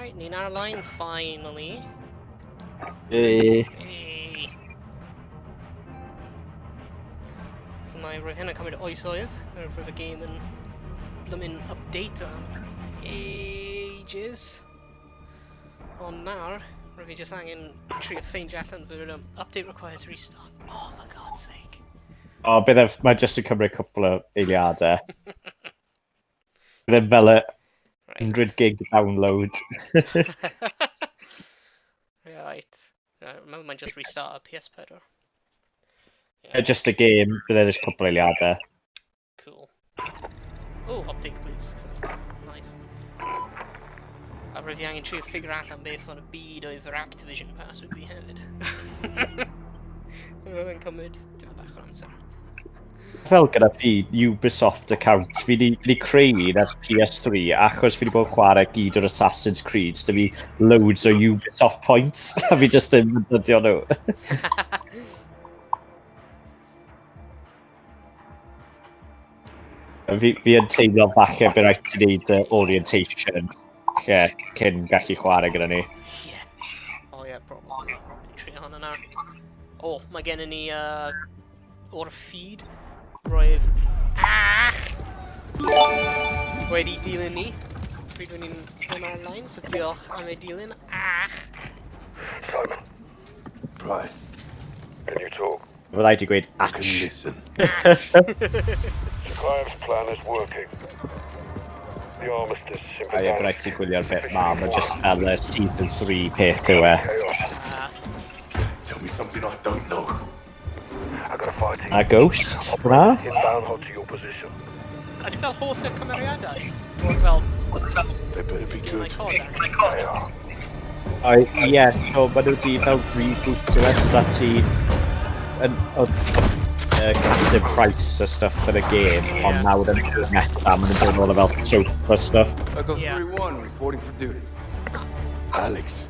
Right, ni'n ar y line finally. Hey. Hey. So mae roedd hynna'n cymryd oesoedd, roedd y game yn blymyn update am ages. Ond nawr, rwyf fi jyst angen trio ffeindio allan fod update requires restart. Oh, for God's sake. O, bydd e, mae jyst yn cymryd cwpl o eiliadau. Bydd e fel y 100 gig download. Right. Right, remember mae'n just restart a PS4. Yeah. Just a game, bydd e just cwpl o eiliadau. Cool. Oh, update please. Success. Nice. A rwyf fi angen trio figure allan beth o'n y byd oedd yr Activision password fi hefyd. Roedd yn cymryd tipyn bach o'r amser. Fel gyda fi Ubisoft account, fi di creu un ar PS3 achos fi di bod yn chwarae gyd o'r Assassin's Creed, da fi loads o Ubisoft points, a fi just ddim yn dyddio nhw. Fi yn teimlo falle bydd rhaid ti wneud orientation lle cyn gallu chwarae gyda ni. Yeah. Oh yeah, probably. Trio hwnna nawr. Oh, mae gennym ni o'r feed. Roedd... Ach! Wedi dilyn ni. Pryd o'n ni'n mynd ar-line, so diolch am ei dilyn. Ach! Simon. Price. Can you talk? Fydda i 'di gweud I can ach. listen. Zakhaev's plan is working. The armistice in A ie, bydd rhaid ti gwylio'r bit ma, mae just fel y season 3 peth yw e. Chaos. Tell me something I don't know. I got a fire team. A Ghost, hwnna? Inbound hot to your position. Ydy fel holl y cymeriadau? O'r fel... They better be Game good. icon. They are. O, ie, so maen nhw di fel reboot yw e, so da ti yn, o, Captain Price a stuff yn y game, ond nawr yn y nesaf, maen nhw'n dod nôl o fel soap a stuff. Echo Yeah. 3-1 reporting for duty. Alex.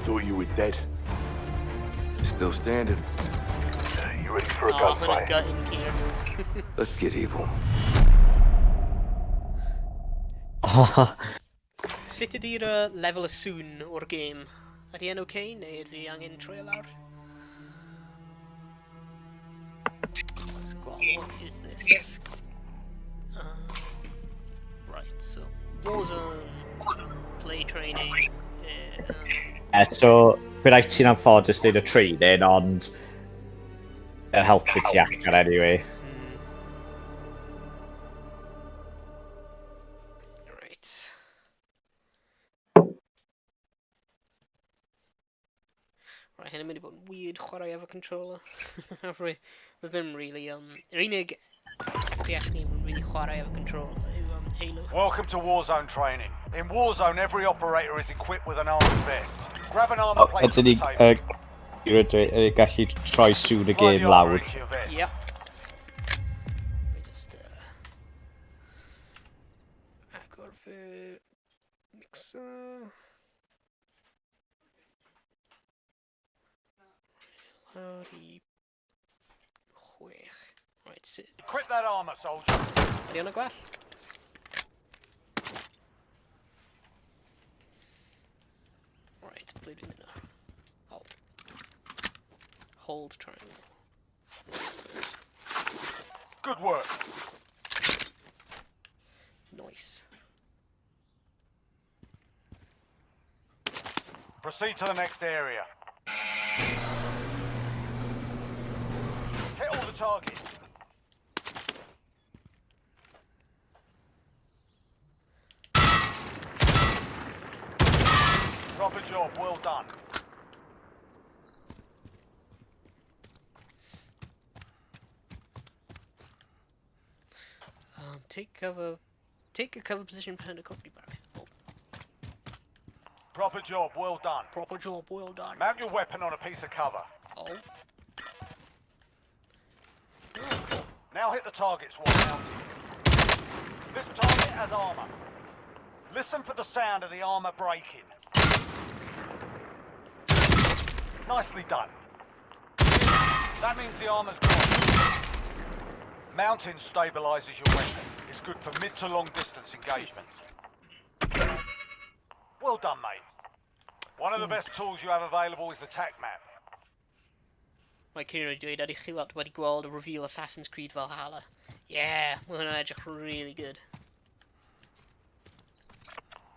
Thought you were dead. Still standing. You ready for a Oh, hwnna'n gunfight? gutting gear. Let's get evil. Oh, Sut ydy'r lefel y sŵn o'r game? Ydy e'n okay, neu ydy fi angen troi e lawr? Let's go. What is this? Right, so Warzone, play training. So, bydd rhaid ti'n anffodus wneud y training, ond yn helpu ti allan anyway. Right. Right, hyn yn mynd i bod yn weird chwarae efo controller. Rwy ddim really, yr unig FPS game yn really chwarae efo controller yw Halo. Welcome to Warzone training. In Warzone, every operator is equipped with an armored vest. Grab an armor O, plate ydyn from the ni table. gallu troi sŵn y Slide game the armor lawr. into your vest. Yep. Let me just agor fy mixer. Lawr i 6. Right, sut... Equip that armor, soldier. Ydy hwnna gwell? Right, ble dwi'n mynd nawr? Oh. Hold triangle. Good work. Nice. Proceed to the next area. Hit all the targets. Proper job, well done. Take cover. Take a cover position behind a company barrier. Oh. Proper job, well done. Proper job, well done. Mount your weapon on a piece of cover. Oh. Oh, cool. Now hit the targets while mounted. This target has armor. Listen for the sound of the armor breaking. Nicely done. That means the armor's gone. Mounting stabilizes your weapon. It's good for mid to long distance engagements. Well done, mate. One of the best tools you have available is the tac map. Mae Kieran wedi dweud, ydych chi lot wedi gweld y reveal Assassin's Creed Valhalla? Yeah, mae hwnna'n edrych really good.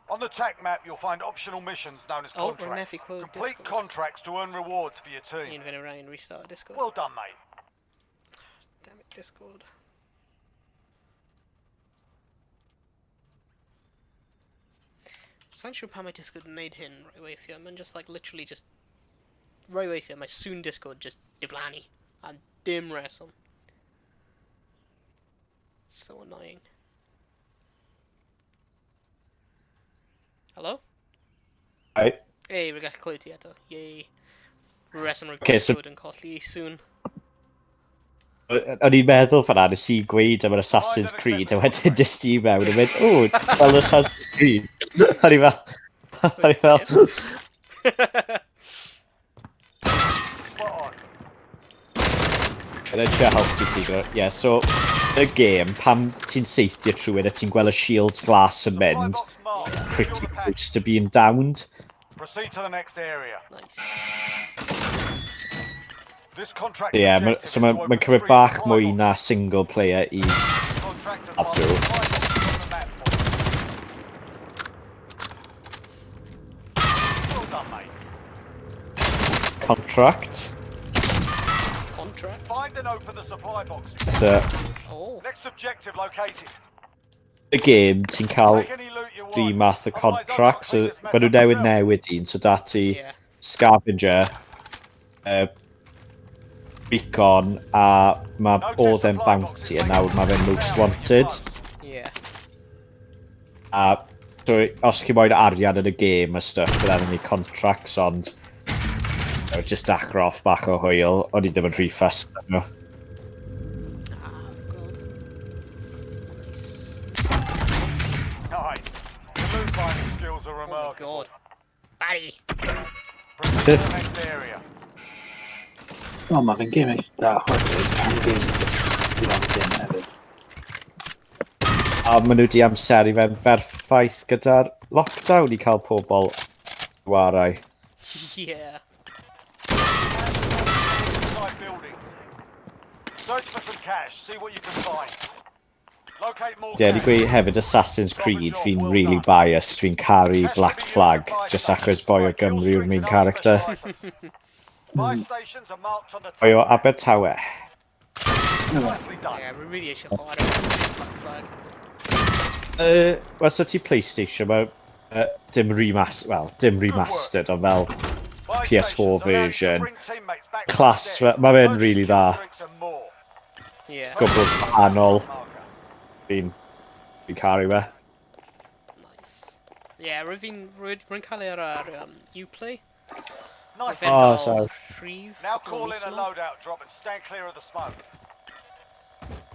On the tac map, you'll find optional missions known as Oh, we're contracts. methu clywed Complete Discord. contracts to earn rewards for your team. Un fan Ryan restart Discord. Well done, mate. Damn it, Discord. Sa'n siŵr pam mae Discord yn neud hyn rai weithiau. Mae'n just like literally just... Rai weithiau mae sŵn Discord just diflannu. A dim reswm. So annoying. Hello? Right. Hey, rwy'n gallu clywed ti eto. Yay. Rhyw reswm rwy'n Okay, so- Discord yn colli sŵn. O'n i'n meddwl fan'na, nes i gweud am yr Assassin's Creed, a wedyn dys ti mewn a mynd, "O, fel Assassin's Creed." O'n i fel, o'n i fel, Spot on. Yn trio helpu ti gyda. Yeah, so, y game, pam ti'n saethio trwy a ti'n gweld y shields glass yn Supply mynd, box marked. Secure pretty the package. close to being downed. Proceed to the next area. Nice. This contract Ie, yeah, so mae'n ma cymryd bach mwy na single player i Contract That's true. supply boxes on the map for you. Well done, mate. Contract. Contract? Find and open the supply boxes. So, Oh. Next objective located. y game, ti'n cael Take any loot you want. dri math o Otherwise, I've got to contract, so clean this mess maen nhw up newydd myself. newid un, so dati Yeah. Scavenger, Recon, a mae Notice oedd e'n supply Bounty, boxes a nawr mae fe'n may Most be found when you're Wanted. close. Yeah. A so, os chi moyn arian yn y game a stuff, bydd angen i contracts, ond just dechrau off bach o hwyl, o'n i ddim yn rhy fussed arno. Ah, God. Nice. Nice. Your loot finding skills are Oh my remarkable. God. Barry! Proceed to the next area. O, mae fe'n gêm eitha da, chwarae, pan gêm dwi'n am dim hefyd. A maen nhw wedi amseru fe'n berffaith gyda'r lockdown i cael pobl warai. Yeah. Inside buildings. Search for some cash. See what you can find. Locate more Ie, di cash. gweud hefyd Assassin's Creed, fi'n really biased, fi'n caru Cash can Black be used to Flag, buy just stations, achos boi o buy kill Gymru yw'r streaks main and other character. special items. Buy stations are marked on the Boi o map. Abertawe. Nicely done. Yeah, we really eisiau chwarae Black Flag. Wel, so ti PlayStation, mae dim remaster, well, dim remastered, ond fel Buy PS4 stations allow you to version. bring teammates back from Class, the dead. ma' fe'n Purchase really kill dda. streaks and more. Yeah. Gwbl wahanol, Marker. fi'n caru fe. Nice. Yeah, rwy'n cael ei ar Uplay. Nice. Rwy'n Oh, cael sorry. Rhif Now cwpl o call in mis a yn ôl. loadout drop and stand clear of the smoke.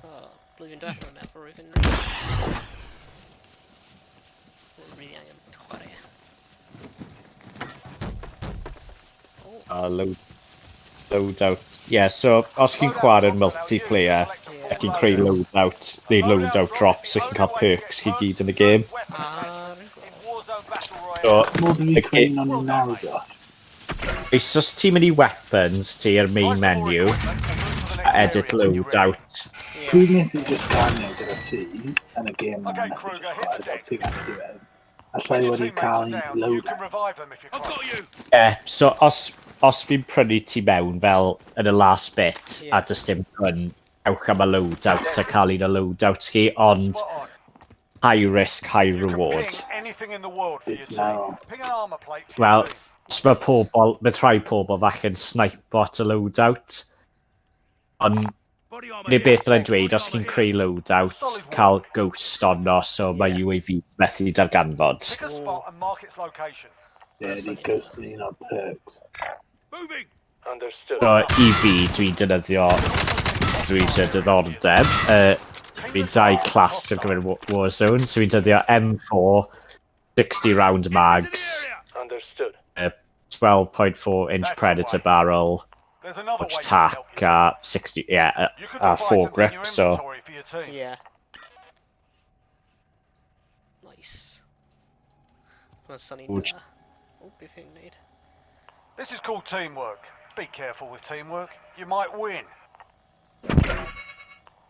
Oh, blwyddyn diwethaf yn meddwl, rwy'n really angen chwarae. Oh, Loadout. Yeah, so os chi'n chwarae'n multiplayer, a chi'n creu loadout, neu loadout drops, so chi'n cael perks chi gyd yn y game. Ah, rwy'n So, Modd i fi y creu un o'n nawr, Josh. Eisoes ti'n mynd i weapons ti i'r main menu, a edit loadout. Yeah. Pryd nes i just ganio gyda ti yn y gêm Okay, na, nath i Kruger, just hit the chwarae fel deck. ti gan diwedd. Allai wedi cael un You loadout. can revive them if you're close. Yeah, so os fi'n prynu ti mewn fel yn y last bit, Yeah. a does dim gun, ewch am y loadout a cael un o loadout chi, ond Spot on. high risk, high You can reward. ping anything in the world for your It's team. now. Ping an armor plate for Wel, your team. os mae pobl, bydd rhai pobl falle'n snipe at y loadout. Ond, neu beth byddai'n dweud, os chi'n creu loadout, cael ghost onno, so mae Yeah. UAV methu darganfod. Pick a spot and mark its location. Ie, di ghost yn un o'r perks. Understood. So, i fi, dwi'n defnyddio drwy sy'n diddordeb. Fi'n dau class ar gyfer Warzone, so fi'n defnyddio M4, 60 round mags, Understood. 12.4 inch That's the Predator way. barrel, There's another which way you can tac, help your team. 60, yeah, You can a drop four items in grip, your so inventory for your team. Yeah. Nice. Mae'n syniad Ww, da. O, beth yw'n gwneud? This is called teamwork. Be careful with teamwork. You might win.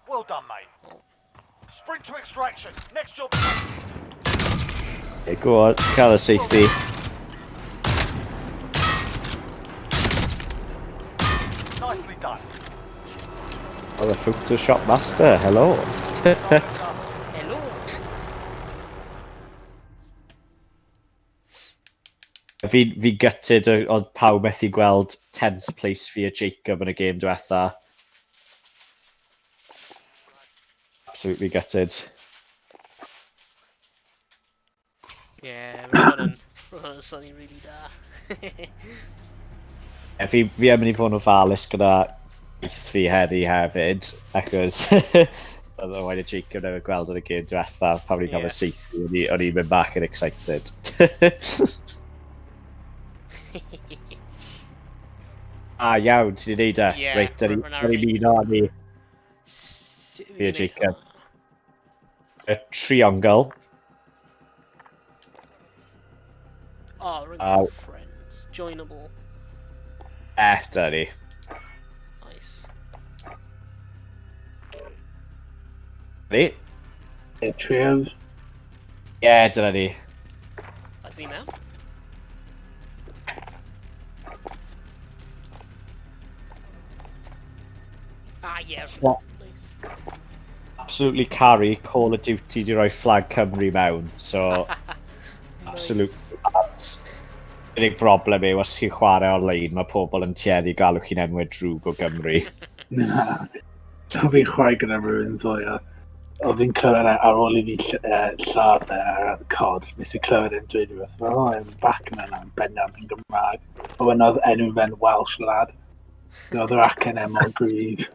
Well done, mate. Sprint to extraction. Next job. Yeah, go on, cael y seithi. Nicely done. Oh, the Photoshop master, hello. Hello! Fi gutted oedd pawb methu gweld 10th place fi a Jacob yn y gêm diwetha. Absolutely gutted. Yeah, roedd hwn yn swnio'n really da. Ie, fi yn mynd i fod yn ofalus gyda gweith fi heddi hefyd, achos oedd Owain a Jacob newydd gweld yn y gêm diwetha, pan o'n i'n cael fy saethu, o'n i'n mynd bach yn excited. Ah, iawn, ti 'di neud e. Ie, Reit, da rwy'n ni'n ymuno â ni. Sut Fi a fi'n gwneud Jacob. hwnna? Y triongl. Oh, rwy'n Aw. friends. Joinable. E, da ni. Nice. Ni? E, trios. Ie, dyna ni. Like fi mewn? Ah, yeah. Nice. Absolutely carry Call of Duty di roi flag Cymru mewn, so absolute Nice. Unig broblem yw, os chi'n chwarae ar-lein, mae pobl yn tueddu galw chi'n enwau drwg o Gymru. Na. So fi'n chwarae gyda rhywun ddoe a oedd fi'n clywed e ar ôl i fi lladd e ar y cod, nes i clywed e'n dweud rhywbeth fel, oh, I'm back yna yn bendant yn Gymraeg. A wedyn oedd enw fe'n Welsh lad. Oedd yr acen e mor gryf.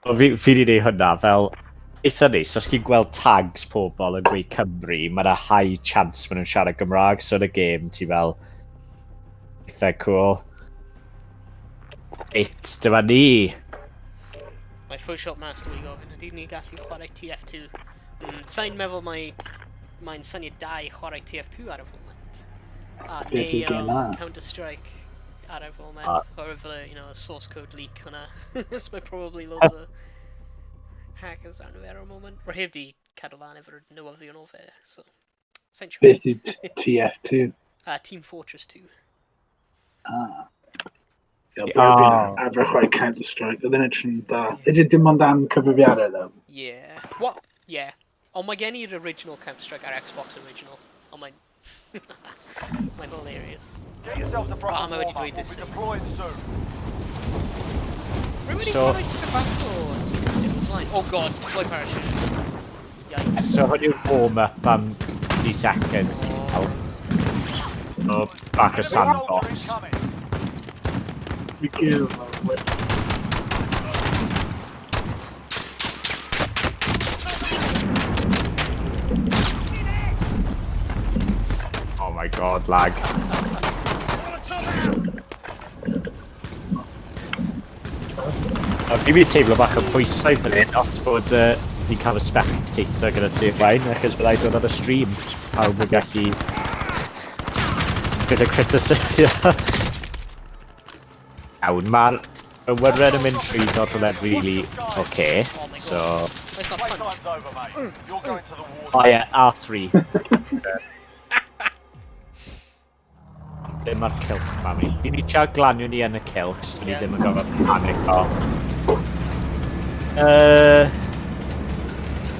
O, fi di neud hwnna fel eitha neis, os chi'n gweld tags pobl yn gweud Cymru, mae yna high chance maen nhw'n siarad Gymraeg, so yn y gêm ti fel eitha cool. Reit, dyma ni! Mae Photoshop Master wedi gofyn, ydy ni'n gallu chwarae TF2? Sa'n meddwl mae'n syniad da i chwarae TF2 ar y foment. A Beth neu yw'r gêm 'na? Counter-Strike ar y foment. Ah. Oherwydd fel, source code leak hwnna. So mae probably loads o hackers arno fe ar y moment. Rwy heb di cadw lan efo'r newyddion o fe, so... Sa'n siŵr. Beth yw TF2? Team Fortress 2. Ah. Ie, Ah. fi'n arfer chwarae Counter-Strike, oedd e'n edrych yn da. Ydy dim ond am cyfrifiadau, though? Yeah. What? Yeah. Ond mae gen i'r original Counter-Strike ar Xbox original. Ond mae'n hilarious. Get yourself to proper Oh, mae wedi warm-up. dweud We'll this be deploying soon. Rwy'n wedi chwarae tipyn bach o Team o blaen. Oh god, deploy parachute. Yikes. So hwn yw'r warm-up am 50 seconds. Oh. O, bach o Enemy soldier sandbox. incoming. Fi gyda fel whip. Oh my god, lag. A fi'n mynd i teimlo bach o pwysau fan hyn, os bod fi'n cael y spectator gyda ti blaen, achos byddai dod ar y stream. Pawb yn gallu gyda criticism. Iawn, mae'r awyren yn mynd trwyddo rhywle really okay, Oh my god. so... Let's not punch. Playtime's over, mate. You're going to the war. Oh yeah, R3. Ble mae'r cylch ma mi? Fi'n i trio glanio ni yn y cylch, so ni Ie. ddim yn gorfod panic o.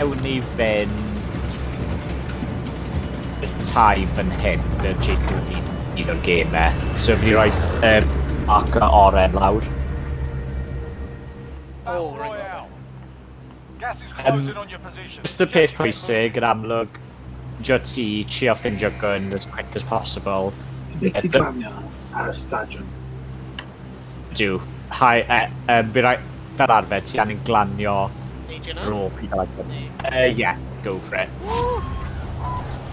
Ewn ni fynd y tai fan hyn, y Jacob fi un o'r gemau. So fi roi arc oren lawr. Battle Oh, right. Royale. Gas is closing on your position. Just y peth pwysig yn amlwg, ffindio tŷ, trio ffindio gun as quick as possible. Ti beth i Eto. glanio ar y stadiwm? Do. Hi, by rai, fel arfer, ti angen glanio Neud yna? rope i gael gun. Neu... Yeah, go for it.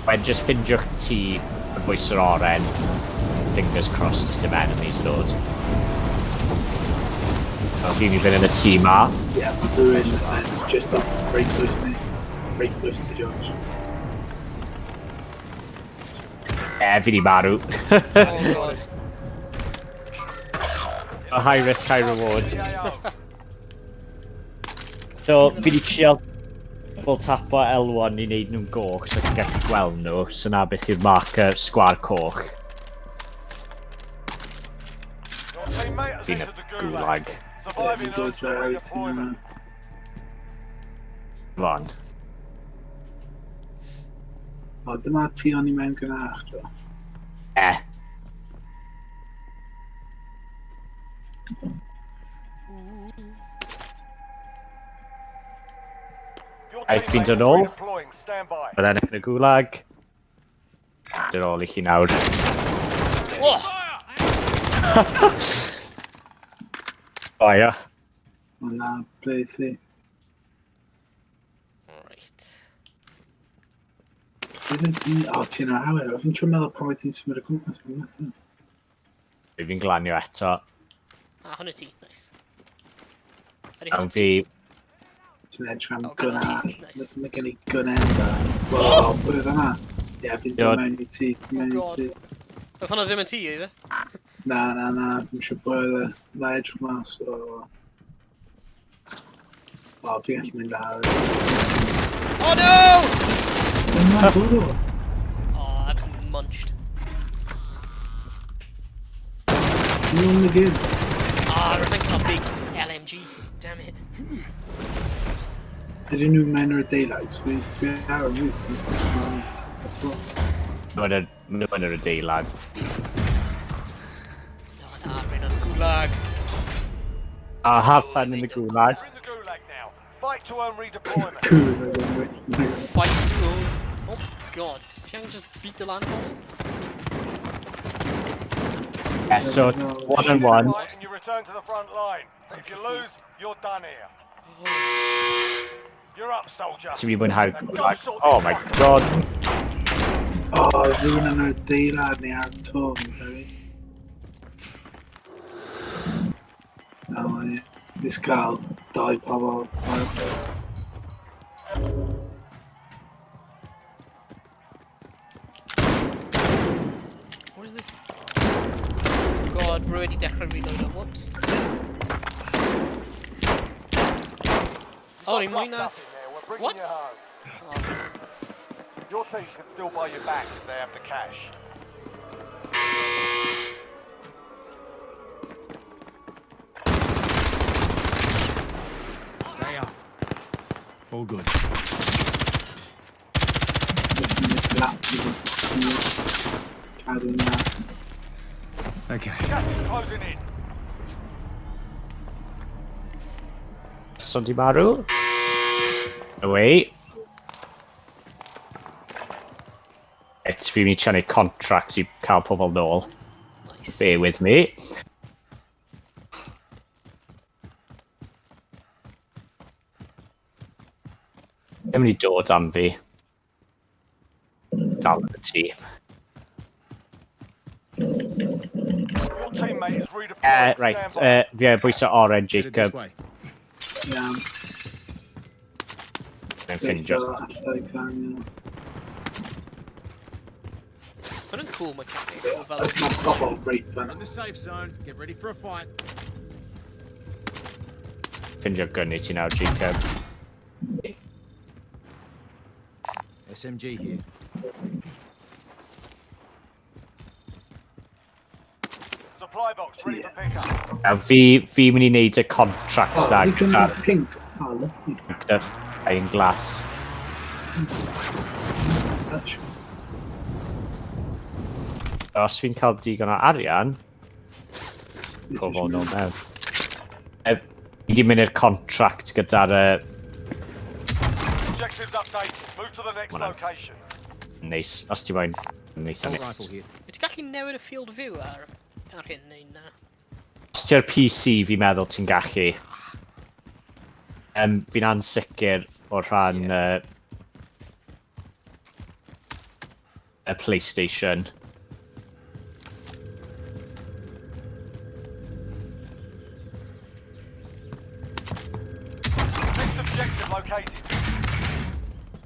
Wedyn just ffindiwch tŷ yn bwys yr oren. Fingers crossed, os dim enemies yn dod. So, fi'n mynd i fynd yn y tŷ ma. Ie, mae rhywun yn just on brake boost ni. Brake boost to Josh. E, fi di marw. Oh god. A high risk, high reward. The AO. So, fi di trial double tapo L1 i wneud nhw'n goch, so ti'n gallu gweld nhw. So na beth yw'r marker sgwar coch. Your teammate has Fi'n y entered the gulag. gulag. Surviving Fi'n dod earns them draw i ti redeployment. na. Come on. O, dyma ti o'n i mewn gynnach, do. E. Your Right, teammate fi'n is dod nôl. redeploying. Stand by. Bydd ennill yn y gulag. Dod ôl i chi nawr. Oh! O ia. O na, ble ti? Right. Ble ti? O, ti yn yr awyr. O, fi'n trio meddwl pan wyt ti'n symud o gwmpas. Fi'n methu. Fi'n glanio eto. Ah, hwnna ti. Nice. Ydy Am hwnna fi... Ti'n edrych am O, gun gyda ti. arall. Nice. Mae gen i gun enfawr. Wel, put it yna. Ie, fi'n dod Diod. mewn i ti. Mewn i Oh, God. ti. Oedd hwnna ddim yn ti, yw e? Na, na, na, fi'n siŵr bod e. Na edrych mas o... O, fi'n gallu mynd lawr. Oh no! Dyma dod o. Oh, I was munched. Ti'n on the game. Ah, I think a big LMG. Damn it. Ydyn nhw mewn o'r daylight, so dwi ar y roof. That's all. Mae'n yr adeilad. No, na, rhaid o'n gulag. A have fun in the gulag. You're in the gulag now. Fight to earn redeployment. Cool, I'm going Fight to own. Oh god. Ti angen just beat the land off? Yeah, so, one on one. Fight and you return to the front line. If you lose, you're done here. You're up, soldier. Ti'n mynd i mwynhau'r Now go gulag. sort Oh this my fucker. god. O, rhywun yn yr adeilad neu ar y to, fi'n credu. Na, ie. Nes gael dau pobl, dau What is this? Oh god, rwy wedi dechrau reload up. Whoops. Oh, ni'n mwy na... Roughed up in there. We're bringing What? you home. Oh, Your team can still buy you back if they have the cash. Stay up. All good. Just mynd laptop. Cadw na. Okay. Gas is closing in. Person di marw. Away. It's fi'n mynd i trio neud contracts i cael pobl nôl. nice. Bear with me. Ddim mynd i dod am fi. Dal yn y tŷ. Your teammate is redeploying. Right, Stand by. fi ar bwyso oren, Headed this Jacob. way. Iawn. Mae'n ffindio. Allai glanio. Hwnna'n cool mechanic. o Fel Oes na pobl reit fan. In the safe zone. Get ready for a fight. Ffindio gun i ti nawr, Jacob. SMG here. Supply box ready for pickup. A fi mynd i wneud y contracts O, na you can gyda, pink. O, lovely. gyda iron glass. That's Os fi'n cael digon o arian, This is pobl nôl mewn. Fi di mynd i'r contract gyda'r Objectives updated. Move to the next Come on. location. neis, os ti moyn neis a Assault neis. rifle here. Wyt ti'n gallu newid y field view ar hyn neu na? Os ti ar PC, fi'n meddwl ti'n gallu. Fi'n ansicr o rhan y PlayStation. Next objective located.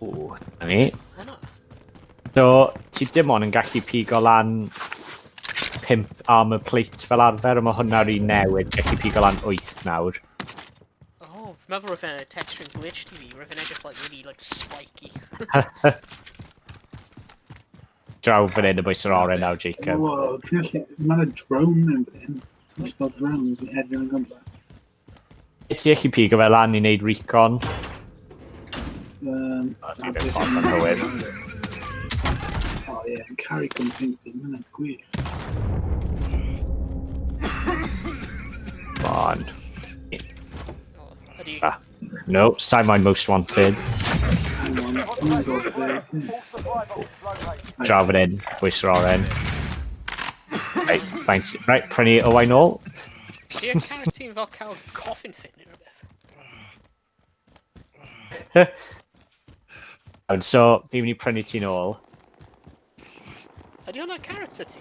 Ooh, dyna ni. Hwnna. So So, ti dim ond yn gallu pigo lan 5 armor plate fel arfer, a mae hwnna'r un newid, gallu pigo lan 8 nawr. Oh, fi'n meddwl roedd e'n texture yn glitch i fi, roedd e'n edrych like really like spiky. Draw fan hyn y bwys yr oren nawr, Jacob. Wow, ti'n gallu... Mae yna drone mewn fan hyn. Ti'n gallu cael drones i hedfan yn gwmpas. Ti gallu pigo fe lan i wneud recon. O, ti'n gwneud ffordd anghywir. O ie, yn caru gwmping fi, mae'n gwych. Come on. Oh, ydy... Ah. No, Simon Most Wanted. Hang on, dwi'n gwybod beth ti. All supply boxes located. Draw fan hyn, bwys yr oren. Right, thanks. Right, prynu Owain nôl. Ydy y character ti'n fel cael coffin fit neu rhywbeth? Iawn, so fi'n mynd i prynu ti nôl. Ydy hwnna character ti?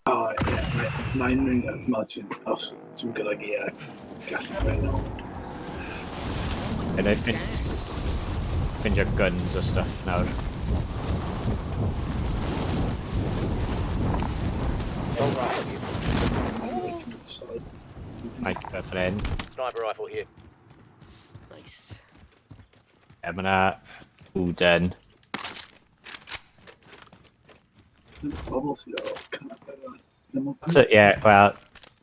O, ie, mae'n rhywun, ma, ti'n, os ti'n golygu gallu prynu nôl. And I ffindio guns a stuff nawr. Right, beth fan hyn. Sniper rifle here. Nice. Ie, mae yna wooden. Bobl sydd o canapé. So, ie, yeah, wel,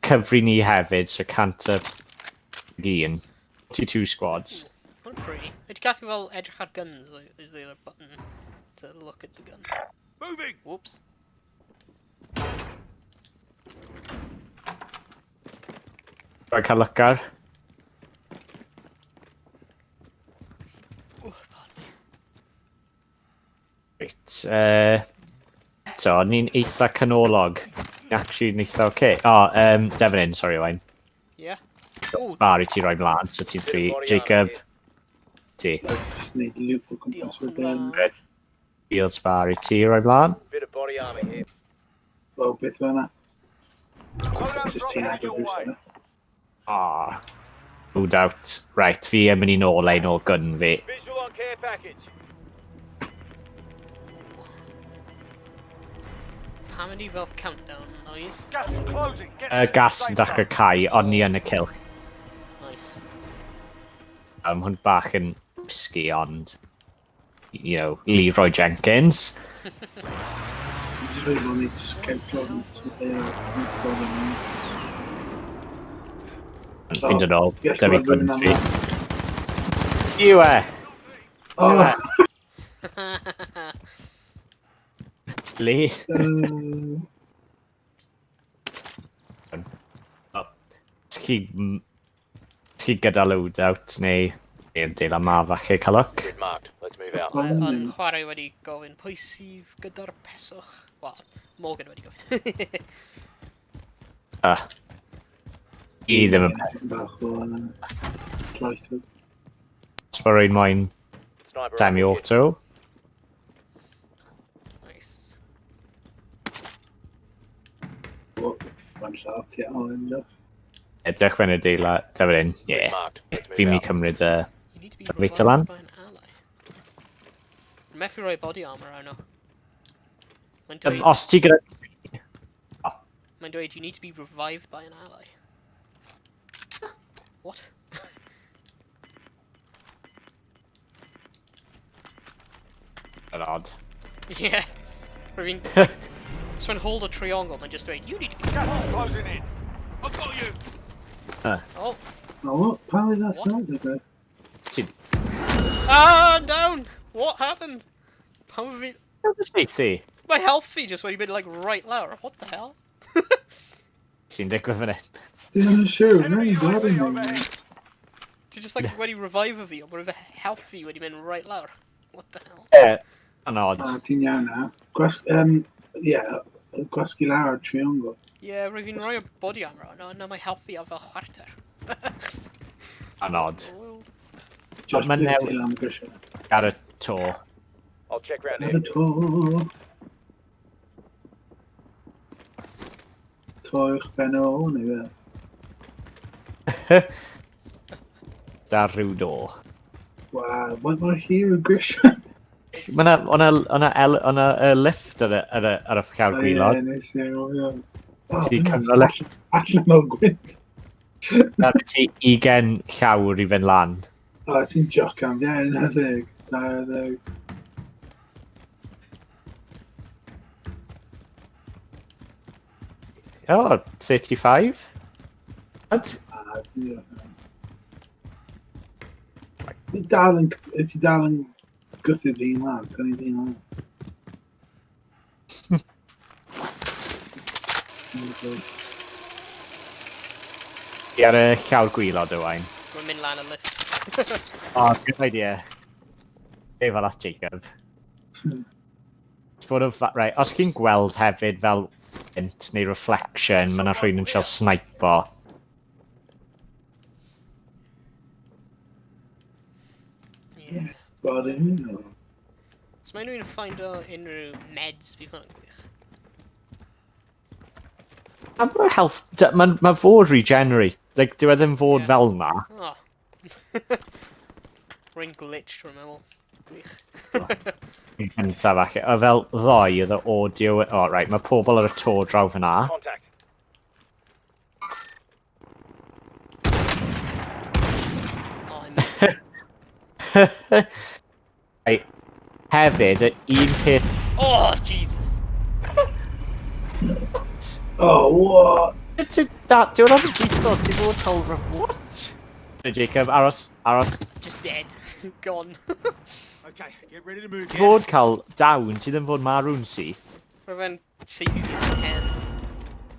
cyfri ni hefyd, so 101. 42 squads. Hwnna'n pretty. Ydy gallu fel edrych ar guns, like, is there a button to look at the gun? Moving! Whoops. Rhaid cael look ar. Oh, pardon me. Reit, eto, ni'n eitha canolog. Actually, yn eitha oce. Okay. O, oh, Devon, sorry, Owain. Yeah. Oh, Bar i ti roi mlaen, so ti'n free. Jacob, ti. Just neud loop o gwmpas diolch yn wedyn. fawr. Field spar i ti roi mlaen. Bit of body armor here. Wel, beth fel yna? Loadout Just drop ti'n headed agor your drws way. yna. Ah, no doubt. Right, fi yn mynd i nôl ein o'r gun fi. Visual on care package. Pam ydi fel countdown noise? Gas is closing. Get to the Gas safe yn dechrau zone. cau, ond ni yn y cylch. Nice. Hwn bach yn risky, ond... Leroy Jenkins. Just really want to scout on to there. Need to go in. Fi'n dod nôl, Yes, da fi mae'n gun rhywun fi. am Yw e! Oh, Lee. Oh. Chi gyda loadout neu deila ma falle cael look. Grid marked. Let's move out. Phone Yn yn- chwarae wedi gofyn pwy sydd gyda'r peswch? Wel, Morgan wedi gofyn. Ah. I ddim yn Tipyn bach o drive-through. Os mae rhywun moyn Sniper rifle here. semi-auto. Nice. One llaw ti o yn love. Edrych fe'n y deila, defyd un, ie. Grid marked. Let's Fi'n move mynd i out. cymryd y You need to be Reit lan. revived by an ally. Methu rhoi body armor arno. Mae'n dweud, Os ti gyda... mae'n dweud you need to be revived by an ally. What? Yn odd. Yeah. Rwy'n... So mae'n hold a triangle, mae'n just dweud, you need to be Gas is closing in. I've got you! Oh, Oh, apparently that's What? not the best. Ti... Ah, I'm down! What happened? Pam fi... Saethu? My health fi just wedi mynd like right lawr. What the hell? Sy'n digwydd fan hyn? Ti'n yn siŵr, Enemy mae'n UAV grabbing me. overhead. Ti just like wedi revive fi, ond mae fy health fi wedi mynd right lawr. What the hell? Ie. Yn odd. Ah, ti'n iawn na. Gwas, yeah, gwasgu lawr triangle. Yeah, rwy fi'n rhoi o body armor arno, a na mae health fi ar fel chwarter. Yn odd. World. Josh, Ma'n beth newid. ti lan y grisiau? Ar y to. I'll check round Ar here. y to. To uwch ben ôl, neu fe? Dar rhyw do. Waw, faint mor hir y grisiau? Mae 'na, o'na lift ar y llawr gwaelod. Ie, nes i anghofio. O, Ti hwnna'n cymryd lift. Allan o gwynt. Na, ti 20 llawr i fynd lan. O, ti'n jocan, ie, 11, 20. O, 35? What? Ah, ti'n jocan. Ti dal yn gwthio dyn lan, tynnu dyn lan. Ti ar y llawr gwaelod, Owain. Rwy'n mynd lan y lift. Oh, good idea. Be fel at Jacob. Fod o, right, os chi'n gweld hefyd fel int neu reflection, mae yna rhywun yn siarad snipo. Yeah. Bod yn nhw. So mae nhw'n ffindo unrhyw meds fi hwnna'n gwych. A mae health... Mae fod regenerate. Like, dyw e ddim fod Ie. fel na. Oh. Rwy'n glitched, rwy'n meddwl. Gwych. Yn cyntaf falle. O fel ddoe, oedd y audio. O, oh, right, mae pobl ar y to draw fyna. Contact. Oh, I missed. Right. Hefyd, y un peth. Oh, Jesus! Oh, what? Ti, da, di hwnna'n gweithio, ti fod cael. What? Jacob, aros, aros. Just dead. Gone. Okay, get ready to move. Ti fod cael down, ti ddim fod marw'n syth. Rwy'n fe'n saethu fi yn y pen.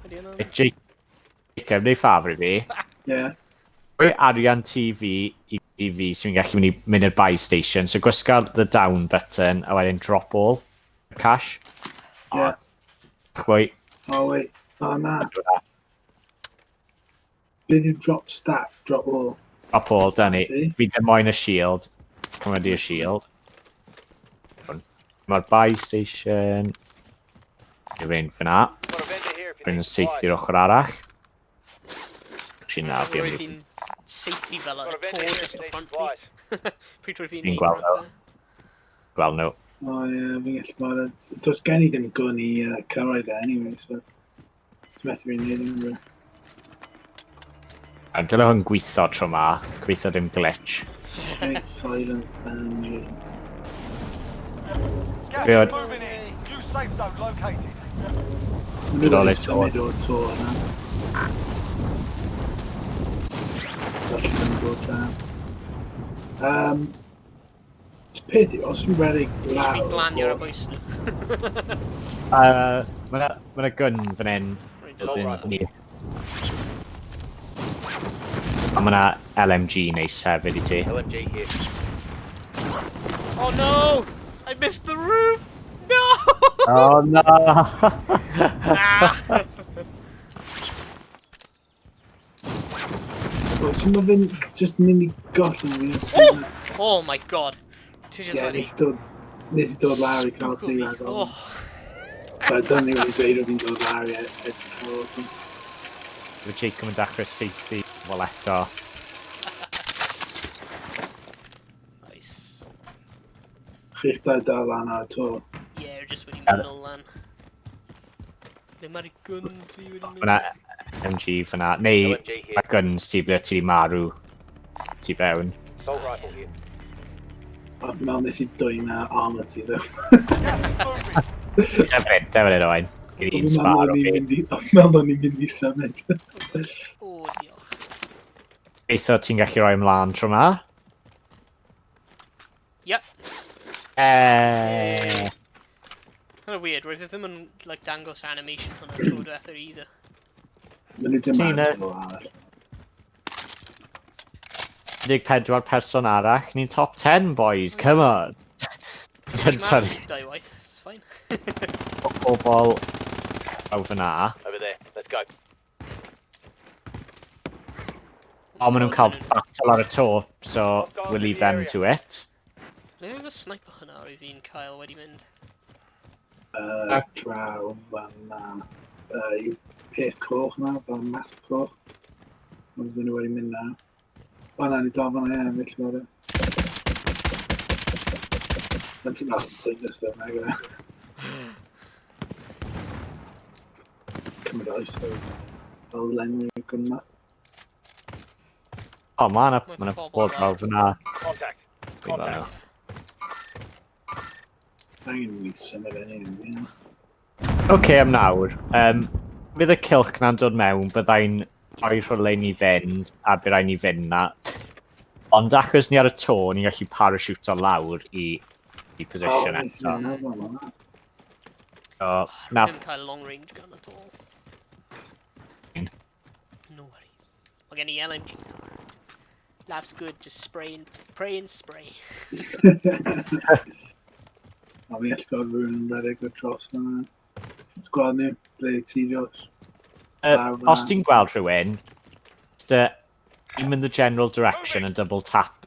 Ydy hwnna? Jacob, neu ffafr i fi. Yeah. Rhoi arian TV i fi sy'n gallu mynd i'r buy station. So gwisga the down button a wedyn drop all. Cash. Yeah. Chwoi. Oh, wait. Oh, na. Beth yw drop stack, drop all? Drop all, da ni. Ti? Fi ddim moyn y shield. Cymryd i'r shield. Mae'r buy station. Dwi'n rhain fyna. Got a vendor here if you Rwy'n need supplies. saethu'r ochr arall. Actually, na, fi Rwy'n am fi'n saethu fel Got y a to vendor here if just you o need front fi. supplies. Pryd rwy'n fi'n Fi'n neud gweld rhywbeth. Gweld nhw. O ie, fi'n gallu bod. Does gen i ddim gun i cyrraedd e anyway, so... Ti'n methu fi'n neud unrhyw. A dyle hwn gweithio tro ma. Gweithio dim glitch. Very silent energy. Gas Good. is moving in. New safe zone located. Maen nhw Good wedi old symud o'r to yna. Felly yn dod draw. Peth yw, os fi'n redeg Ti'n lawr... fi'n glanio ar y bwys nhw. Mae 'na gun fan hyn. Rwy'n Buildings rifle. ni. A mae 'na LMG neis hefyd i ti. LMG here. Oh no! I missed the roof! No! Oh no! Ah! Wel, so mae fe'n just mynd i gollwng fi. Oh my God! Ti just Ie, wedi nes i dod lawr i cael spwco ti fi. rhag ofn. Oh. So I don't think wedi dweud o fi'n dod lawr i edrych ar ôl ti. Mae Jacob yn dechrau saethu fel eto. Nice. Chi'ch dau dal lan ar y to. Yeah, just wedi mynd nôl lan. Ble mae'r guns fi wedi mynd? Fyna MG fyna. Neu LMG here. mae guns ti ble ti marw ti fewn. Assault rifle here. A fi'n meddwl nes i dwyn armor ti, ddo. Gas is moving. Defyd, defyd Owain. Gyd un Fi'n spar meddwl o o'n i'n fi. mynd i... Fi'n meddwl o'n i'n mynd i symud. O, diolch. Gobeithio ti'n gallu rhoi ymlaen tro ma. Yep. Kind of weird, roedd e ddim yn like, dangos animation hwnna tro diwetha either. Maen nhw dim Ti'n, ar y to arall. 14 person arall. Ni'n top 10, boys. Come on. Cynta ni. Dau waith, it's fine. Pobl o fyna. Over there. Let's go. Ond maen nhw'n cael battle ar y to, so we'll leave them to it. Ble oedd y sniper hwnna oedd fi'n cael wedi mynd? Draw fan na. I peth coch na, fel mast coch. Ond maen nhw wedi mynd na. O na, ni dal fan ie, felly bod e. Mae'n ti'n bach yn pointless though, nag yw e? Cymryd oes o fel lenwi gwn ma. O, ma' 'na Mae ma' 'na pobl pobl yna. draw fyna. Contact. Fi'n gweld nhw. Angen ni symud yn un, ie. Oce, am nawr. Fydd y cylch na'n dod mewn, byddai'n rhoi rhywle i ni fynd, a bydd rhaid ni fynd na. Ond achos ni ar y to, ni'n gallu parachute lawr i position O, nes i eto. meddwl am hwnna. So, na, Ddim cael long range gun at all. Fine. No worries. Mae gen i LMG nawr. Life's good, just spray and pray and spray. A fi all gweld rhywun yn redeg o dros fyna. Ti'n gweld ni? Ble ti, Josh? Lawr os fyna. ti'n gweld rhywun, just aim in the general direction and double tap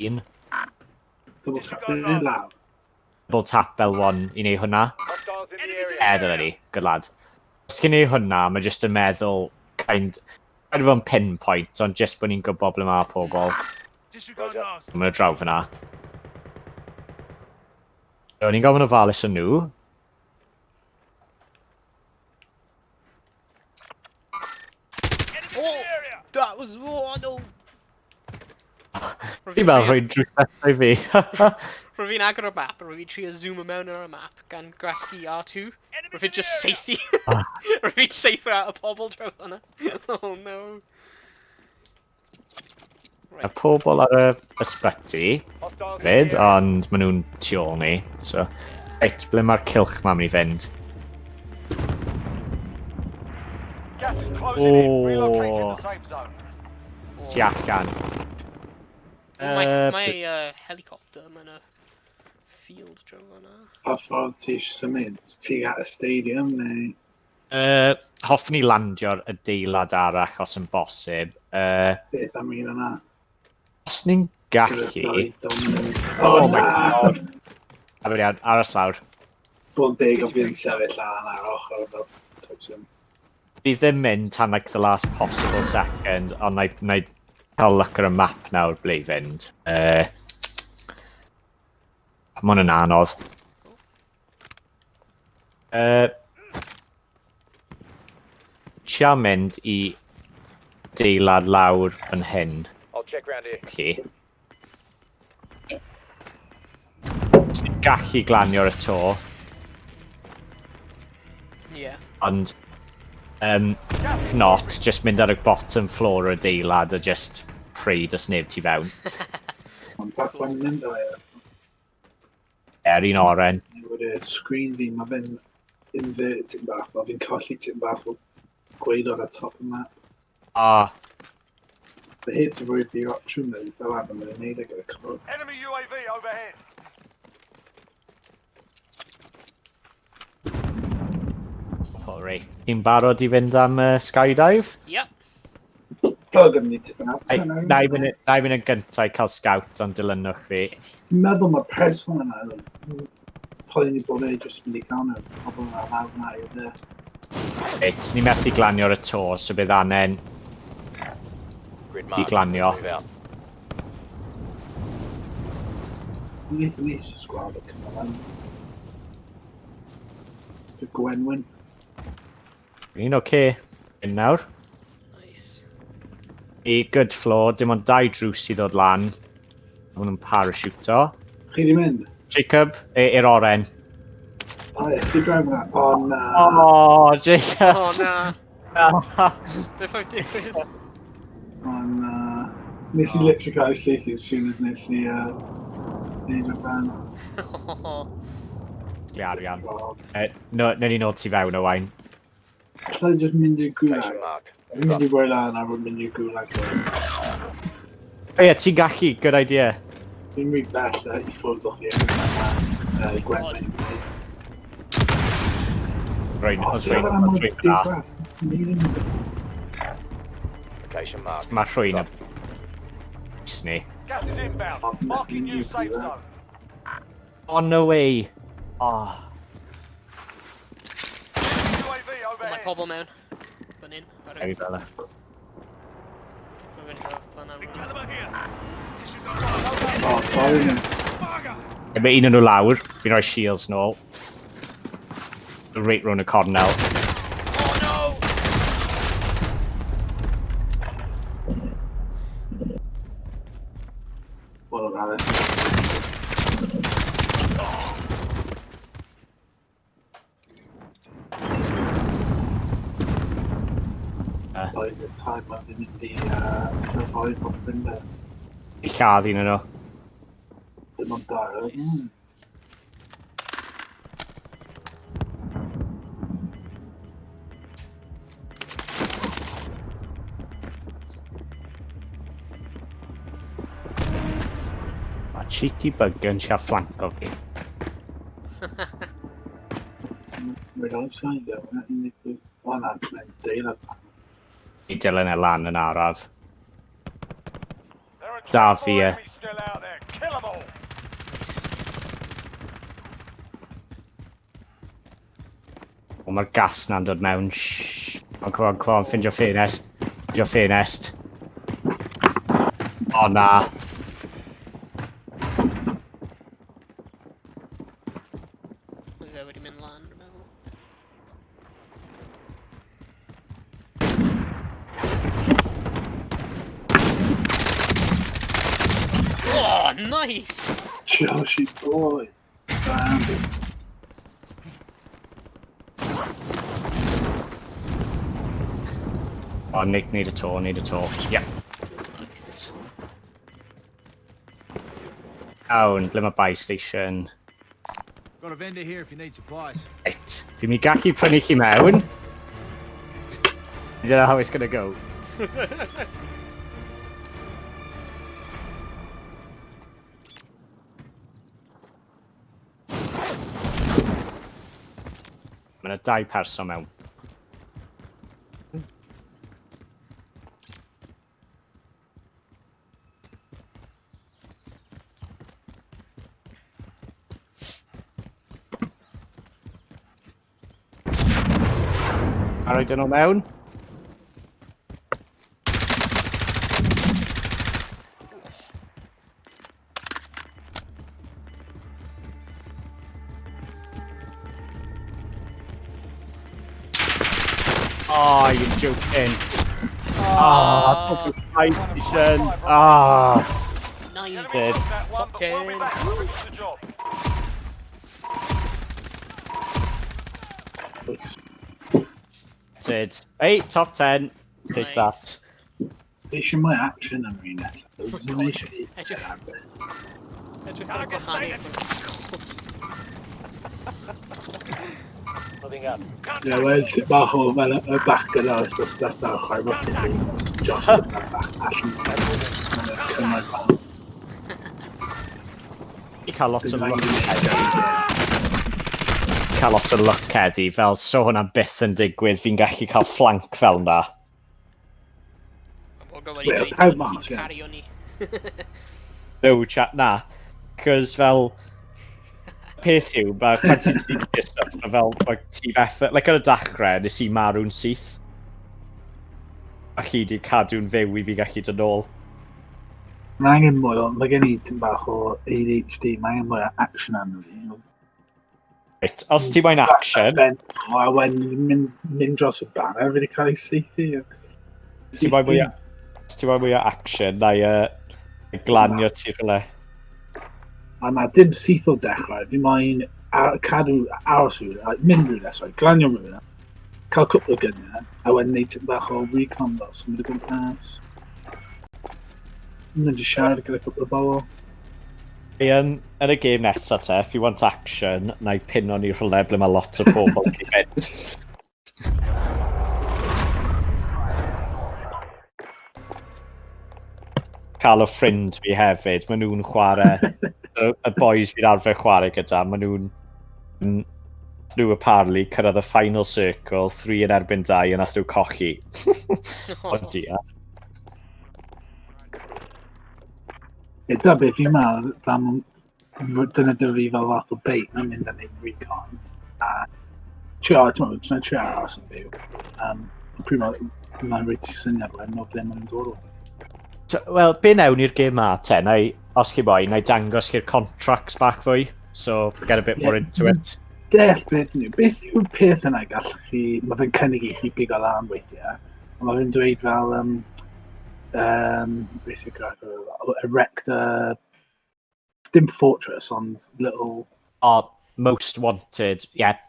un. Double tap in lawr. Double tap L1 i neud hwnna. Hostiles in the Enemies area. E, dyna ni. Good lad. Os ti'n neud hwnna, mae jyst yn meddwl kind of on pinpoint, ond jyst bod ni'n gwybod ble mae pobl. Disregard Roger. last. Maen nhw draw fyna. So, ni'n gofyn ofalus yn nhw. Enemies in Oh! the area. That was... Oh, no! Fi'n meddwl rhoi drws nesaf i fi. Rwy'n fi'n agor y map, a rwy'n fi'n trio zoom mewn ar y map gan gwasgu R2. Enemies Rwy'n fi'n in the just area. saethu. Ah. Rwy'n fi'n saethu out y pobl draw fyna. Oh no. Y Right. pobl ar y ysbyty Hostiles in the fyd, area. ond maen nhw'n tu ôl ni. So, reit, ble mae'r cylch ma'n mynd i fynd? Gas is closing in. Relocating Oh. the safe zone. Tu allan. Mae mae helicopter mewn y field draw fyna. Pa ffordd ti eisiau symud? Ti at y stadium neu... Hoffwn i landio'r adeilad arall os yn bosib. Beth am un yna? Os ni'n Gyda gallu. dau Domino's. Oh my na! God. A fe iawn, aros lawr. Bod yn deg o fi'n sefyll lan ar ochr fel Thompson. Fi ddim mynd tan like the last possible second, ond na i cael look ar y map nawr ble i fynd. Ma hwn yn anodd. Trio mynd i deilad lawr fan hyn. I'll check round here. Chi. Os ni'n gallu glanio ar y to, ond Gas if is not, just mynd ar y bottom floor o'r adeilad a just pray does neb tu fewn. Ond pa ffordd mynd o e? Er un oren. Newid y screen fi, mae fe'n invert tipyn bach, fel fi'n colli tipyn bach o gwaelod ar top y map. Ah, But hyd to rhoi fi'r opsiwn ddo, fel arfer mae'n neud e gyda cod. Enemy UAV overhead. Oh, reit. Ti'n barod i fynd am skydive? Yep. Fel gyda ni tipyn out. Na i fynd yn gyntaf i cael scout, ond dilynwch fi. Fi'n meddwl mae person yna yn poeni bod e jyst mynd i cael nhw. Pobl yna lawr yna i'r dde. Reit, ni methu glanio ar y to, so bydd angen Grid i marked. glanio. Move out. Mae'n eitha neis jyst gweld y cymal. Y Gwenwyn. Ni'n oce. Okay. Yn nawr. Nice. I good floor, dim ond dau drws i ddod lan. Maen nhw'n parachuto. Chi di mynd? Jacob, i'r oren. O ie, chi drive yna. O na. Oh, Jacob! Oh na. Na. Beth oedd digwydd? O na. Nes i literally cael ei saethu as soon as nes i neud y fan. Gli arian. No, newn ni nôl tu fewn, Owain. Alla i just mynd i'r Location gulag. marked. Fi'n mynd i roi lan ar mynd i'r gulag. O ie, ti'n gallu, good idea. Fi'n rhy bell i ffwrdd o chi. Gwenwyn. Rwy'n O, os sydd rwy'n yna mor rwy'n yna. diflas. Neud yn Location marked. Mae rhywun y... ni. Gas is inbound. Oh, Marking new safe zone. Oh, no way. Oh. UAV Mae overhead. pobl mewn. Fan hyn. Ar y... Heavy fella. Mae'n mynd i plan am. Big caliber here. Disregard last. O, boi nhw. Bugger! Mae un o'n nhw lawr, fi'n rhoi shields nôl. Reit round y cornel. Oh no! Wel, o Alice. By this time, I've been in the revive off ffrindiau. I lladd un o'n nhw. Dim ond dar. Nice. A cheeky bugger yn siarad flank o fi. Mae'n outside there, mae'n unig. O na, ti'n mynd deilad. I dilyn e lan yn araf. There are Da 24 fi, e. enemies still out there. Kill 'em all. O, mae'r gas na'n dod mewn. Shhh. O, come on, come on, ffindio ffenest. Ffindio ffenest. O, na. Mae fe wedi mynd lan, dwi'n meddwl. Oh, nice! Joshy boy. Bambi. O, Nick, need a tour, need a tour. Yep. Nice. Iawn, ble mae buy station? Got a vendor here if you need supplies. Right. Fi'n mynd i gallu prynu chi mewn. You don't know how it's gonna go. Mae yna dau person mewn. A roed nhw mewn. Oh, you're joking. Ah, oh, station. Ah, Nine. Enemy Dead. took that one, Top but we'll be 10. back to finish the job. Did. Hey, top 10. Take Nice. that. Eisiau mwy action yn rhan nesaf. Oh, God. Edrych ar y gwahaniaeth rhwng y scores. Moving up. Ie, wel, tipyn bach o fel y bachgen ar y stuff ar chwarae Rocket League. Josh yn y bach allan. Mae'n cymryd bach. I cael lot o Dim luck angen i heddi. Cael lot o luck heddi, fel so hwnna byth yn digwydd, fi'n gallu cael flank fel na. Mae Morgan wedi Wel, dweud pawb bod mas, ti'n ie. cario ni. No chat, na. Cos fel, peth yw, mae pan ti'n sneaky stuff, mae fel, mae team effort, like ar y dechrau, nes i marw'n syth. A chi di cadw'n fyw i fi gallu dod nôl. Mae angen mwy o, mae gen i tipyn bach o ADHD, mae angen mwy o action arno fi. Right, os ti moyn action, Ben, o, a wedyn mynd, mynd dros y banner, fi wedi cael ei saethu. Ti moyn mwy o, os ti moyn mwy o action, na i glanio ti rhywle. A na, dim syth o dechrau, fi moyn cadw aros rhywle, like, mynd rhywle, sorry, glanio rhywle, cael cwpl o gyniau, a wedyn neud tipyn bach o recon fel symud o gwmpas. Mynd i siarad gyda cwpl o bobl. Yn y game nesa te, if you want action, na i pino ni rhywle ble mae lot o bobl i fynd. Cael o ffrind fi hefyd, maen nhw'n chwarae, y boys fi'n arfer chwarae gyda, maen nhw'n nhw apparently cyrraedd y final circle, 3 yn erbyn 2, a nath nhw cochi. O dia. Ie, da beth fi'n meddwl, dyna dy fi fel fath o bait, mae'n mynd yn neud recon. A trio, ti'n meddwl, trio trio aros yn byw. Pryd mae'n rhaid ti syniad wedyn o ble maen nhw'n dod o. Wel, be newn i'r gêm ma te, na i, Os chi moyn, na i dangos chi'r contracts bach fwy, so get a bit more into it. Deall beth yw. Beth yw'r peth yna gallwch chi... Mae fe'n cynnig i chi bigo lan weithiau. Ond mae fe'n dweud fel... Beth yw'r gair? Erect a... Dim fortress, ond little... O, Most Wanted, ie. Yeah.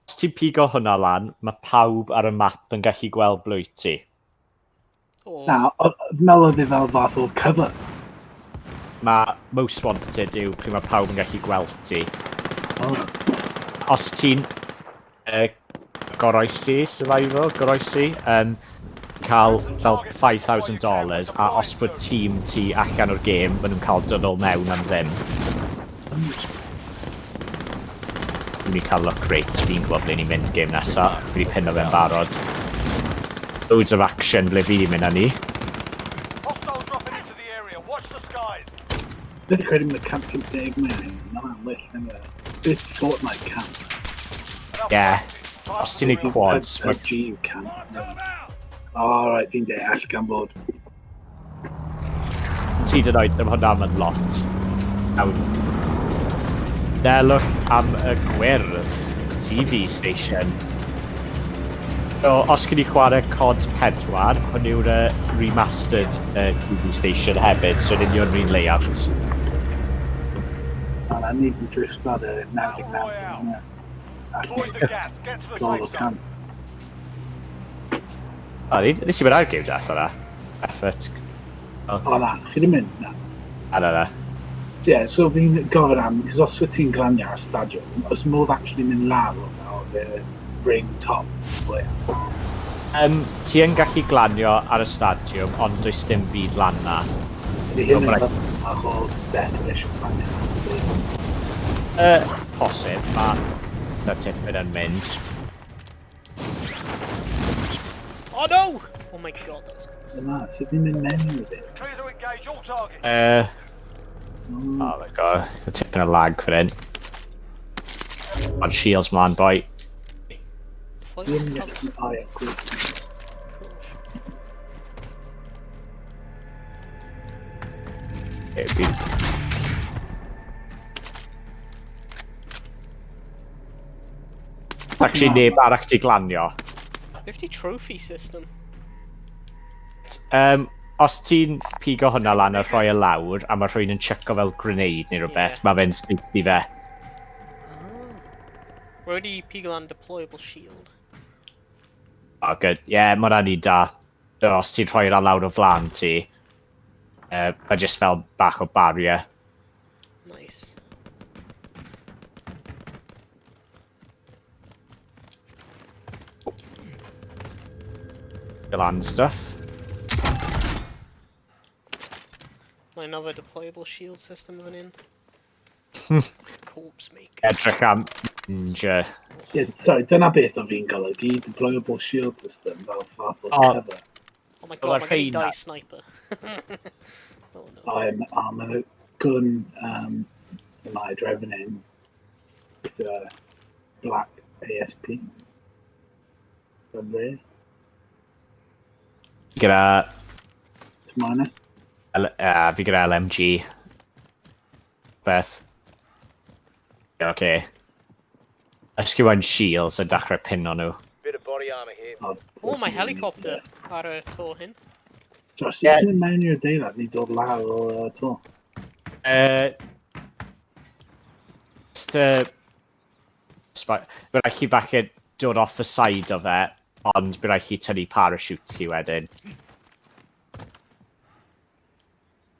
Os ti'n pigo hwnna lan, mae pawb ar y map yn gallu gweld ble wyt ti. O, Na, fi'n meddwl oedd e fel fath o cover. Mae Most Wanted yw pryd mae pawb yn gallu gweld ti. Oh. Os ti'n goroesi, survival, goroesi, cael fel $5,000, a os bod tîm ti allan o'r gêm, maen nhw'n cael dod nôl mewn am ddim. Fi'n mynd i cael look rate, fi'n gwybod ble ni'n mynd gêm nesa, fi wedi pino fe'n barod. Loads of action ble fi wedi mynd â ni. Hostile dropping into the area. Watch the skies. Beth yw'n credu mae 150 mae angen? Na, mae'n well yn y... Beth Fortnite 100. Enough Yeah. practice. Time Os for ti'n the neud real quads, mae PUBG yw 100. O, right, fi'n deall gan bod... Ti dyn oed, ddim hwnna am yn lot. Iawn. Delwch am y gwyrdd TV station. So, os chi wedi chwarae COD 4, hwn yw'r remastered TV station hefyd, so yn union rhan layout. Na, na, ni fi'n drift gwlad y 99. Avoid the gas. Get to the Gol o safe zone. 100. O, nes i mynd ar game death yna. Effort. O na, chi ddim mynd, na. A na, na. So, yeah, so fi'n gofyn am, cos os wyt ti'n glanio ar stadiwm, oes modd actually mynd lawr o fel the ring top? O, ie. Ti yn gallu glanio ar y stadiwm, ond does dim byd lan na. Ydy hyn O, yn ma' fath bach o death wish o glanio? Ydy. Posib, mae eitha tipyn yn mynd. Oh no! Oh my God, that was close. Na, sut fi'n mynd mewn i beth? Clear to engage all targets. Oh my God, y tipyn o lag fan hyn. Ond shields mlaen, boi. Deploy Ddim cover. gallu... O ie, cool. Cool. It'd be... Actually, neb arall di glanio. 50 trophy system. Os ti'n pigo hwnna lan a rhoi e lawr, a mae rhywun yn chucko fel grenade neu rhywbeth, Ie. mae fe'n saethu fe. Ah. Rwy wedi pigo lan deployable shield. Oh, good. Ie, yeah, mae hwnna'n un da. So, os ti'n rhoi hwnna lawr o flaen ti, mae just fel bach o barrier. Nice. Lan stuff. Mae another deployable shield system fan hyn. Corpse maker. Edrych am ninja. Yeah, sorry, dyna beth o fi'n golygu, deployable shield system fel fath o O. cover. Oh my Wel, God, mae'r mae gen i rheina- dau sniper. Oh no. I'm, I'm a gun am I driving in with a black ASP. From there, Gyda, to mine. Fi gyda LMG. Beth. Ie, okay. Ysgrifennu shields a dechrau pino nhw. Bit of body armor here. Oh, Oh, mae helicopter ar y to hyn. Josh, Ie. yeah. Ti'n mynd mewn i'r adeilad ni dod lawr o to? Just, bydd rhaid chi falle dod off y side o fe, ond bydd rhaid chi tynnu parachute chi wedyn.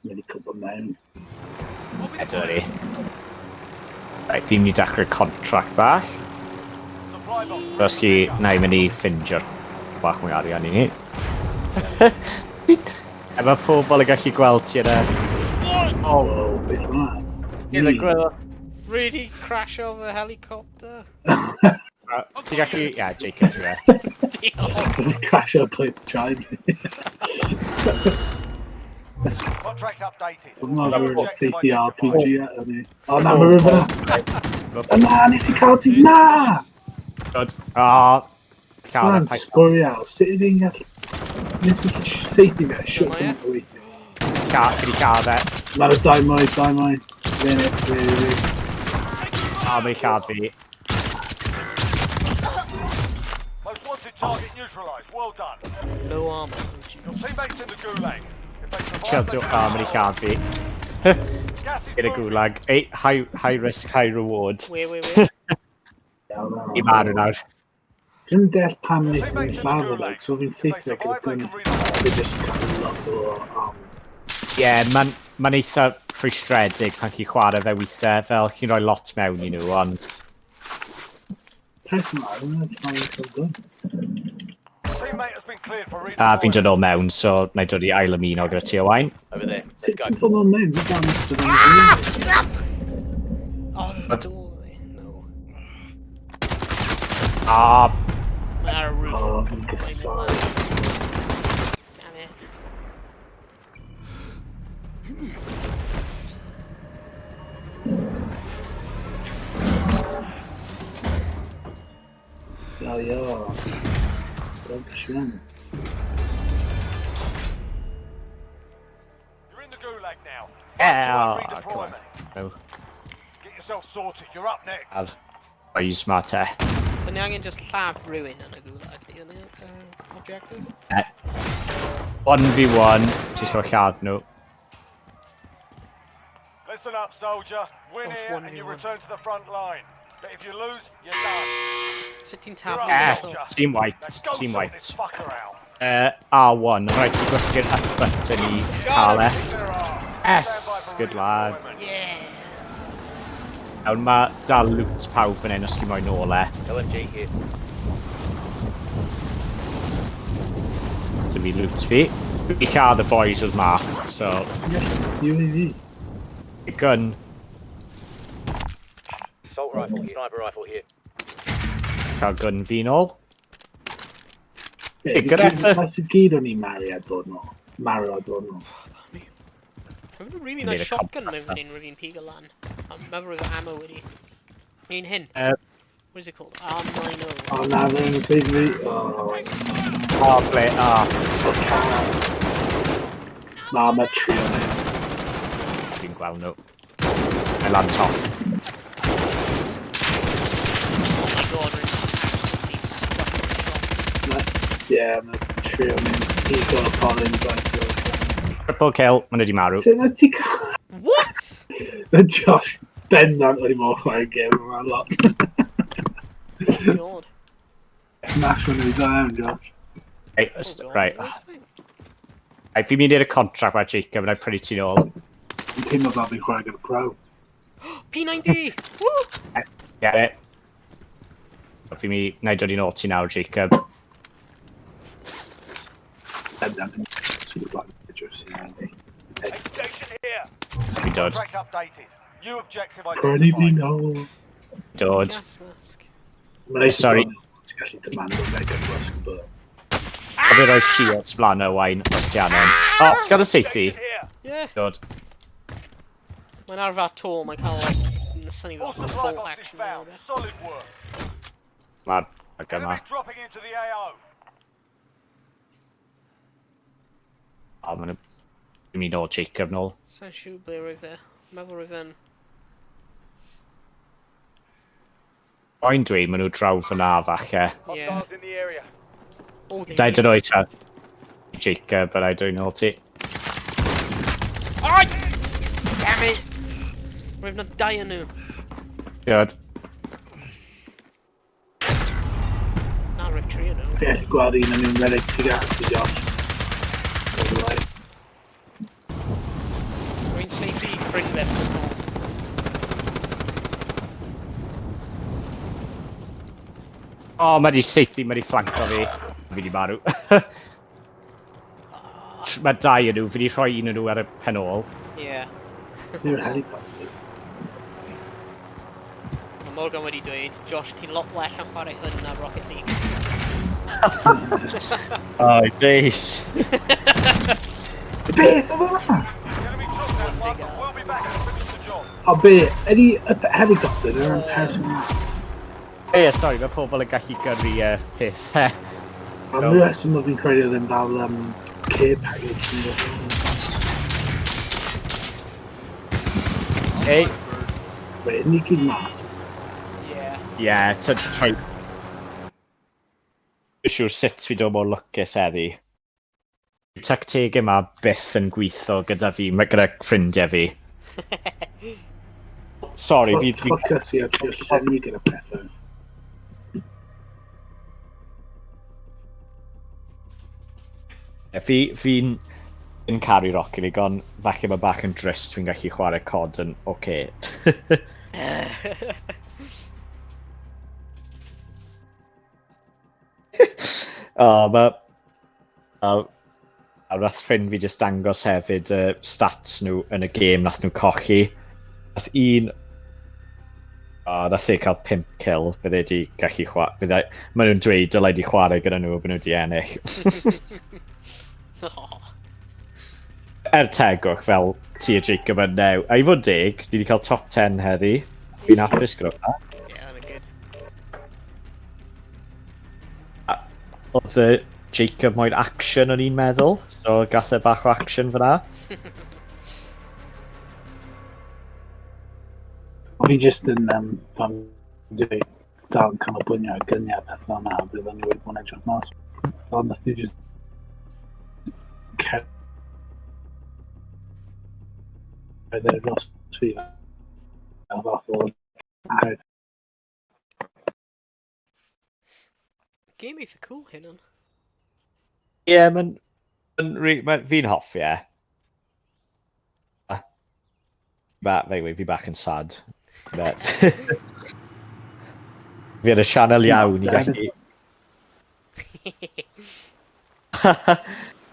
Mynd i cwmpo mewn. Eto ni. Right, fi'n mynd i dechrau contract bach. Supply box. Os chi, na i mynd i ffindio'r bach mwy arian i ni. E, mae pobl yn gallu gweld ti yna. Oh, beth hwnna? Ie, gweld. Really crash of a helicopter. Ti'n gallu... Ie, yeah, Jacob, ti'n fe. Diolch. Crash our place tried. Contract updated. Hwnna New rhywun objective safety identified. RPG at ni. O na, mae rhywun fyna. O na, nes i cael ti. Na! Good. O, cael Hwnna'n y pipe. sbwriel. Sut ydyn ni'n gallu... Nes i safety fe, siwt Dyma e. yn weithio. Fi di lladd e. Mae'r dau mwy, dau mwy. Fi'n it, fi, fi. A, mae lladd fi. Most wanted target neutralized. Well done. Low armor. Oh, Your jeez. teammates in the gulag. If they survive, Chill, they do... can A, mae di lladd fi. Gas is In y moving. gulag. Ei, high risk, high reward. Where, where, where? I marw nawr. Dwi'n deall pam nes i'n Teammates in the lladd o gulag. ddo, so fi'n If they saethu gyda survive, they gun. can redeploy. Fi just cael lot o armor. Ie, yeah, mae'n ma eitha rhwystredig pan chi'n chwarae fe weithiau, fel chi'n rhoi lot mewn i nhw, ond Person I'm gonna try and cael gun. Teammate has been cleared for A fi'n redeployment. dod nôl mewn, so na i dod i ail ymuno gyda ti Owain. Over there. Let's Sut go. ti'n dod o'n mewn? Mae gan sydd yn ah! Oh, there's a What? door there. No. A, Mae ar y roof. O, fi'n gysau. Damn it. Ia, ia. Dog siwn. You're in the gulag now. yeah, Right to oh, come on. redeployment. No, Get yourself sorted. You're up next. Al. Boys ma te. So ni angen just lladd rhywun yn y gulag, ydy hynny objective? 1v1, jyst gorfod lladd nhw. Listen up, soldier. Win Oh, it's here and you 1v1. return to the front line. But if you lose, you're done. Sut ti'n You're taflu up, Yes, soldier. team Now wiped, go team sort wiped. this fucker out. R1, rhaid ti gwasgu'r up button i cael e. Kick their ass. Yes, Stand by for good lad. redeployment. Yeah! Iawn, mae dal loot pawb fan hyn os ti moyn nôl e. LMG here. Dim i loot fi. I lladd y boys oedd ma, so... Ti'n gallu UAV? Y gun, Assault rifle here. Sniper rifle here. cael gun fi nôl. Ie, Hey, good effort. Nath i gyd o'n i'n marw a dod nôl. Marw a dod nôl. Mae'n a really Made nice a shotgun mewn fan hyn, rwy'n pigo lan. A meddwl roedd ammo wedi. Un hyn. What is it called? R90. O na, fe'n save fi. O, O, ble, o. o car. Na, mae trio ni. Fi'n gweld nhw. Mae lan top. Oh my god, rwy'n absolutely stuck on shots. Ie, mae trio ni. He's got a pollen right to Triple kill, maen nhw wedi marw. Sut na ti cael... What? Mae Josh bendant wedi mor chwarae gêm yma lot. Oh god. Smash o'n i da iawn, Josh. Right, Oh god. right. What is thing? Right, fi'n mynd i'r contract mae Jacob yn ei prynu ti nôl. Yn teimlo fel fi'n chwarae gyda pro. P90! Woo! Get it. Fi'n mynd, na i dod i nôl ti nawr, Jacob. Bendant yn super black jersey. Aid station here. Fi'n dod. Contract updated. New objective Prynu fi identified. nôl. Dod. Gas mask. Mae'n eisiau Sorry. dod nôl, ti'n gallu demando fe gyda gwasg but... A fi roi shields flan Owain, os ti angen. O, ti'n gael y seithi? Station here. Yeah. Dod. Mae'n arfer to, mae'n cael like, yn syni All fel supply bolt boxes action. found. neu rhywbeth. Solid work. Mae'r ag yma. Enemy dropping into the AO. O, maen nhw... Fi'n mynd nôl Jacob nôl. Sa'n siŵr ble roedd e. Meddwl roedd e'n... Oen dweud, maen nhw draw fyna falle. Yeah. Hostiles in the area. Oh, there Na i he dod is. o'i ta. Jacob, but I don't know ti. Ai! Damn it! Roedd na dau yn nhw. Dod. Na, roedd tri yn nhw. Fi gallu gweld un o'n nhw'n redeg tuag at ti, Josh. By the way. Rwy'n seithi ffrind fe yn ôl. O, mae di seithi, mae di flanko fi. Fi di marw. Mae dau yn nhw, fi di rhoi un yn nhw ar y pen ôl. Yeah. Ti'n helicopters. Mae Morgan wedi dweud, Josh, ti'n lot well yn chwarae hwn na Rocket League. Oh, days. Beth oedd hwnna? The enemy took that one, but we'll be back to finish the job. O be, ydi y helicopter yn Oh. person Ie, sorry, mae pobl yn gallu gyrru pethau. Am No. reswm o fi'n credu oedd yn fel care package neu rhywbeth. Ei, Wait, ni gyd mas. Yeah. Ie, yeah, rhoi... Dwi'n siŵr sut fi dod mor lwcus heddi. Tactegau yma byth yn gweithio gyda fi, gyda ffrindiau fi. Sorry, fi. Ffocus i ar trio llenwi gyda pethau. Fi'n yn caru Rocket League, ond falle mae bach yn drist fi'n gallu chwarae COD yn oce. O, mae... A nath ffrind fi just dangos hefyd stats nhw yn y gêm nath nhw colli. Nath un... O, nath e cael 5 kill, bydde di gallu chwarae... Bydde... Maen nhw'n dweud dylai di chwarae gyda nhw, bydde nhw di ennill. Oh. Er tegwch, fel ti a Jacob yn new. A i fod deg, ni wedi cael top 10 heddi. Fi'n hapus gyda hwnna. Yeah, hwnna'n good. Oedd y Jacob moyn action o'n i'n meddwl, so gath e bach o action fyna. O'n i just yn, pan dwi dal yn canolbwyntio ar gyniau peth fel yna, bydd o'n i wedi bod yn edrych mas. Fel nath ni just cerdded dros fi fel fath o cerdd. Game eitha cool hynna'n. Ie, yeah, mae'n... Ma, fi'n hoffi e. Ba, fe fi bach yn sad. But... Fi ar y sianel iawn i gallu...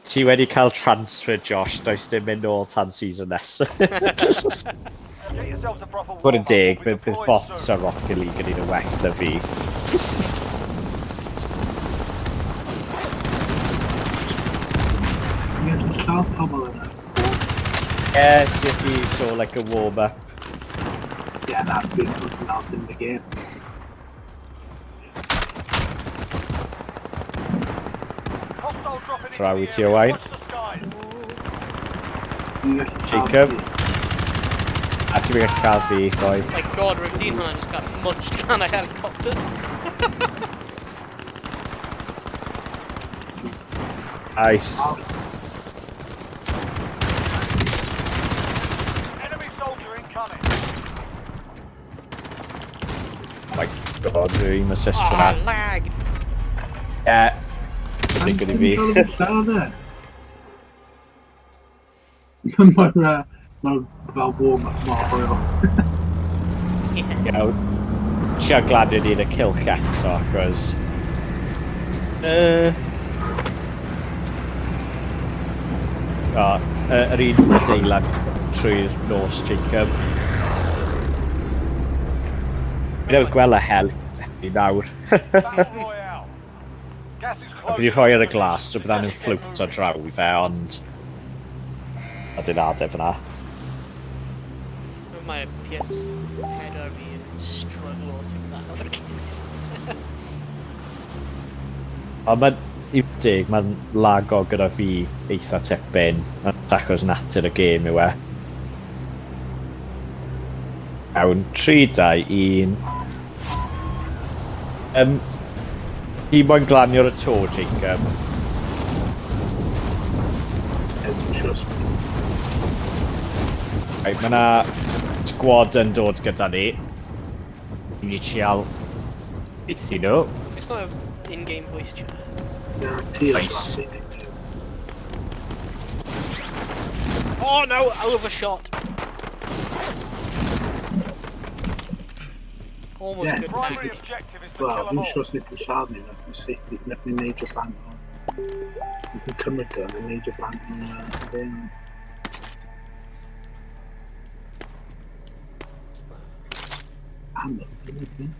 Ti wedi cael transfer, Josh. Does dim mynd nôl tan season nesaf. Get yourselves a proper Bod yn warm-up. deg, We'll be bydd deployed bots soon. ar Rocket League yn un yn well na fi. Ni'n gallu lladd pobl yna. Ie, yeah, ti allu so like a warm-up. Ie, na, fi'n bod yn out in the game. Hostile dropping into Draw the i ti, area. Owain. Watch the skies. Dwi'n gallu lladd Jacob? ti. A ti'n gallu cael fi, boi. My God, roedd dyn hwnna just got munched gan a helicopter. Nice. Enemy soldier incoming. My God, dwi'n assist Ah, fyna. lagged. Ie. Ydy'n gyda fi. Lladd e. Mae'r fel warm-up mor hwyl. Iawn. Trio glanio ni yn y cylch eto, achos... O, yr un adeilad trwy'r nos, Jacob. Fi newydd gweld y hel i nawr. Battle Royale. Gas is Fi closing. wedi rhoi ar y glas, so byddan nhw'n fflwt o draw i fe, ond... Adeilade fyna. Mae PS4 fi yn struggle o tipyn bach o'r game. Ond mae'n... I fod deg, mae'n lago gyda fi eitha tipyn, achos natur y gêm yw e. Iawn, 3, 2, 1. Ti moyn glanio ar y to, Jacob? Yes, I'm sure. Right, mae yna squad yn dod gyda ni. Ni'n mynd i trial eithi nhw. It's not a in-game voice chat. Dyna ti o'r Nice. blaen. Oh no, overshot! Almost Yes, good. this Primary is- objective is to Wel, kill them fi'n all. siŵr sut i lladd ni, nath ni safely, nath ni neidio bant o. Nath ni cymryd gun a neidio bant o'n ddim. What's that? Ammo, ddim.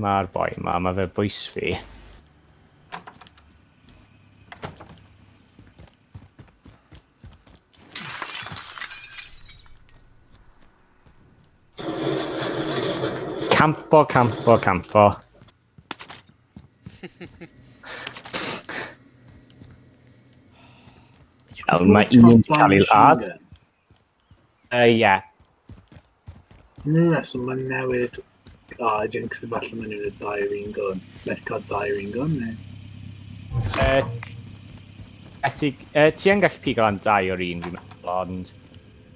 Mae'r boi yma, mae fe bwys fi. Campo, campo, campo. Wel, mae un wedi cael ei ladd. Ie. Am ryw reswm mae'n newid. O, oh, I didn't, cos falle maen nhw'n y dau yr un gun. Ti'n methu cael dau yr un gun, neu? Ti yn gallu pigo lan dau o'r un, fi'n meddwl, ond.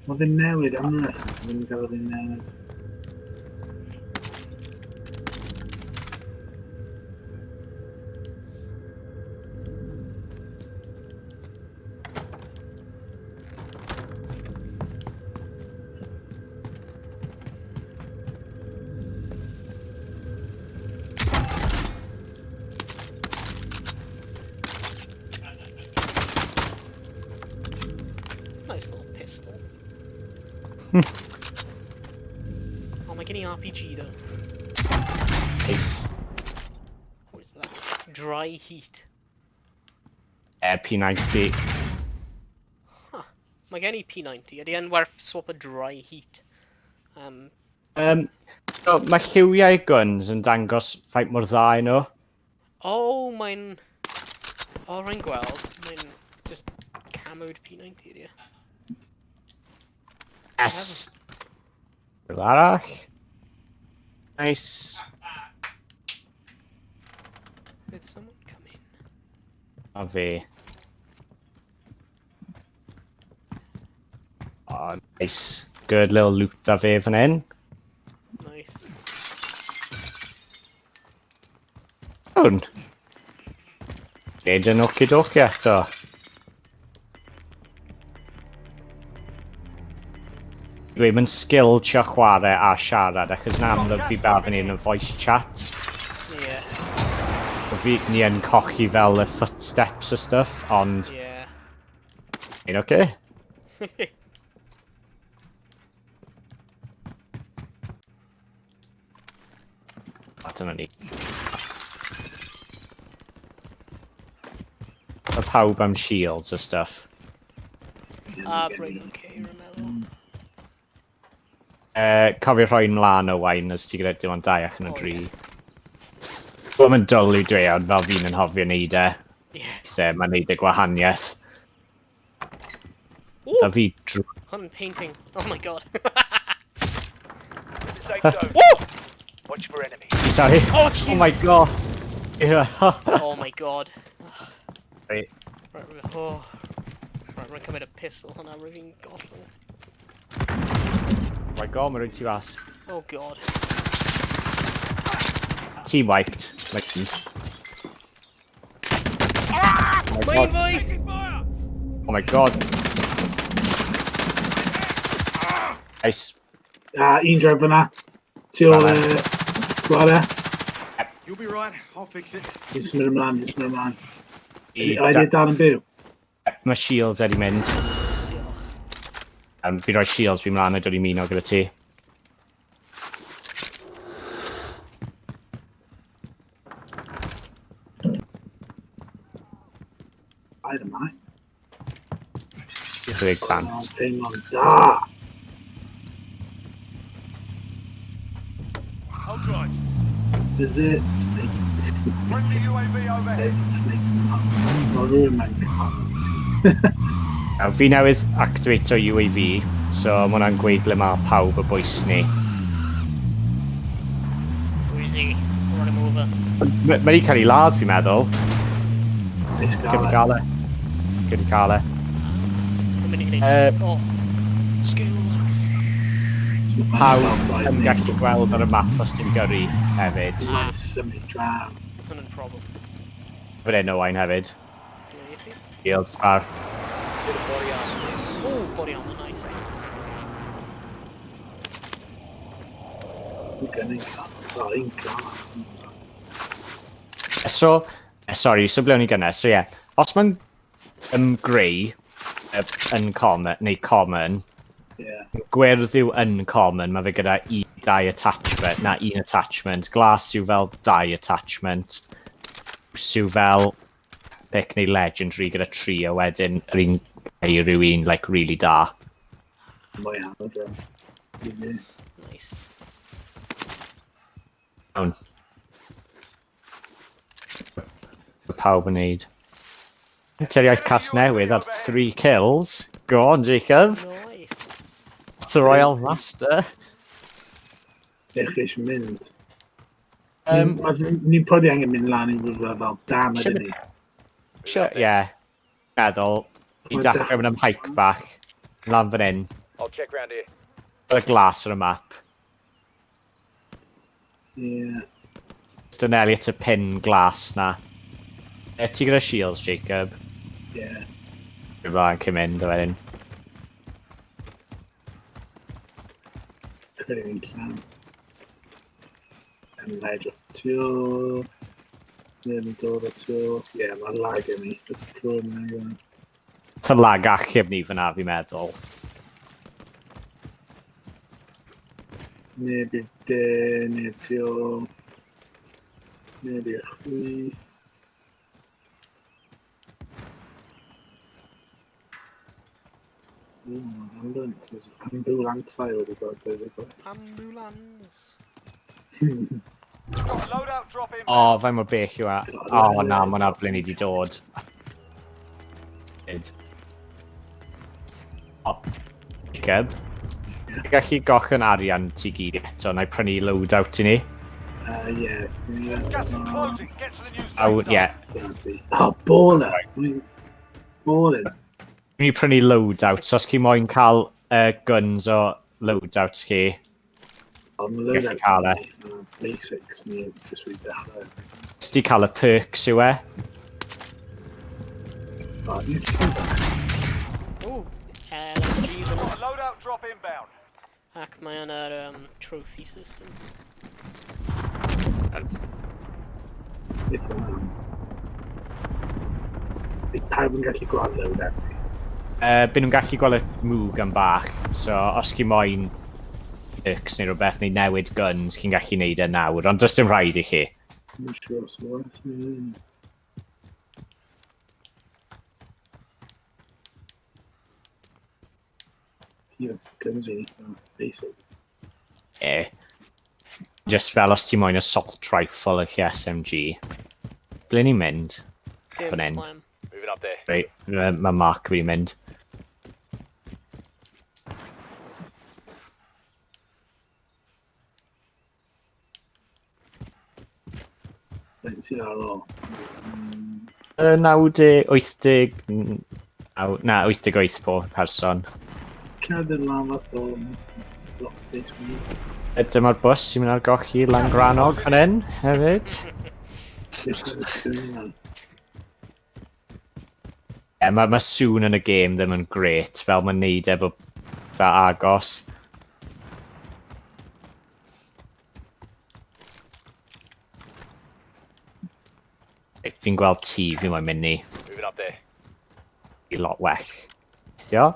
Mae fe'n newid am ryw reswm, ti'n ddim yn gael fe'n newid. Nice little pistol. Oh, mae gen i RPG though. Nice. What is that? Dry heat. P90. Huh. Mae gen i P90. Ydy e'n werth swap a dry heat? So, mae lliwiau guns yn dangos faint mor dda i nhw. Oh, mae'n. O, oh, rwy'n gweld. Mae'n just camoed P90 ydy e. S. Rwy'n arall. Nice. Did someone come in? A fe. Oh, nice. Good little loot da fe fan hyn. Nice. Iawn. Neud yn okie dokie eto. Dwi mae'n skill trio chwarae a siarad, achos na amlwg fi fel fan hyn yn voice chat. Fi ni yn cochi fel y footsteps a stuff, ond ni'n oce. Okay. A dyna ni. Mae pawb am shields a stuff. Ah, right, okay, rwy'n meddwl. Cofio rhoi mlaen o wain os ti gyda dim ond dau allan o O, dri. ie. Wel, mae'n dwl i dweud, ond fel fi'n anghofio neud e. Yeah. Lle mae'n neud y gwahaniaeth. Ooh, Da fi drw. Hun painting. Oh my God. Safe zone. Woo! Watch for enemies. Sorry. Oh, Oh my God. Yeah. Oh my God. Right. Right, oh. Right, rwy'n cymryd y pistol hwnna, rwy'n gollwng. Oh my God, mae rwy'n tu fas. Oh God. Team wiped. Like, oh my Mae'n God. fwy! Oh my God. Nice. Ah, un drive fyna. Tu ôl e. Tu ôl e. You'll be right. I'll fix it. Fi'n symud ymlaen, fi'n symud ymlaen. I- Ydy e dal yn byw? Mae shields wedi mynd. Diolch. Fi rhoi shields fi mlaen a dod i muno gyda ti. I don't know. Chwarae Oh, bant. teimlo'n da. I'll drive. Desert snake. Friendly UAV overhead. Desert snake. Mae rhywun mewn car. Nawr, fi newydd activate o UAV, so mae hwnna'n gweud ble mae pawb y bwys ni. Where is he? Run him over. Mae wedi cael ei ladd, fi'n meddwl. Nice Gyda gael e. gael e. Gyda cael e. Rwy'n mynd i gwneud. Oh. Skills. Pawb yn gallu gweld ar y map os ti'n gyrru hefyd. Mae'n symud draw. Hwnna'n problem. Fan hyn Owain hefyd. Ble ti? Shields ar. Bit of body armor here. Oh, body armor, nice. Diolch. Dwi'n cael. O, un car. So, sorry, so ble o'n i gynne? So ie, yeah, os mae'n grey, uncommon, neu common, Yeah. Gwyrdd yw uncommon, mae fe gyda i dau attachment, na un attachment. Glas yw fel dau attachment. Yw fel epic neu legendary gyda tri, a wedyn yr un ceir yw un, like, really da. Mwy anodd. Ie. Nice. Iawn. Mae pawb yn neud. Anturiaeth Casnewydd ar 3 kills. Go on, Jacob. Nice. It's a Royal Master. Lle chi eisiau mynd? Ni'n probably angen mynd lan i rhywle fel dam ydyn ni. Sure, yeah. Meddwl, i Mae dechrau mynd am hike bach. Lan fan hyn. I'll check round here. Got y glas ar y map. Ie. Just anelu at y pin glas na. E, ti gyda shields, Jacob? Ie. Rwy'n cyn mynd o wedyn. Credu ni'n llan. Yn edrych tu ôl. Neb yn dod o tu ôl. Ie, mae lag yn eitha drwm nag yw. Eitha lag achub ni fyna, fi'n meddwl. Neb i'r de, neb tu ôl. Neb i'r chwith. Ooh, ambulances. Ambulansau wedi bod, dweud y gwir. Ambulance. Got a loadout drop inbound. O, faint mor bell yw e. O, na, mae hwnna ble ni wedi dod. Did. O, Jacob. Ti'n gallu gollwng arian ti gyd eto, na i prynu loadout i ni. Yes. Gas is closing. Get to the new safe Aw, zone. ie. Daddy. Oh, baller! Balling. Dwi'n i prynu loadout, so os chi moyn cael guns o loadouts chi, Ond Gallu loadout cael e. Basics ni jyst wedi dechrau. Os ti cael y perks yw e. Oh, ni'n Ooh, LMG fan Got a loadout drop inbound. Ac mae yna'r trophy system. Beth yna. Bydd pawb yn gallu gweld loadout ni. Byd nhw'n gallu gweld y mwg yn bach, so os chi moyn perks neu rhywbeth, neu newid guns, chi'n gallu neud e nawr, ond does dim rhaid i chi. Dwi'n siŵr os werth ni. Ie, guns yn eitha basic. E. Just fel os ti moyn assault rifle y SMG. Ble ni'n mynd? Dim Fan hyn. clem. Moving up there. Reit, mae Mark wedi mynd. Faint sydd ar ôl? 90, 80, na, 88 po person. Cerdded lan fath o block base mi. Dyma'r bws sy'n mynd ar goll i Langrannog fan hyn, hefyd. Beth yw'r sŵn yna? Ie, mae sŵn yn y gêm ddim yn grêt, fel mae'n neud efo eitha agos. Reit, fi'n gweld tŷ fi moyn mynd i. Moving up there. I lot well. Weithio.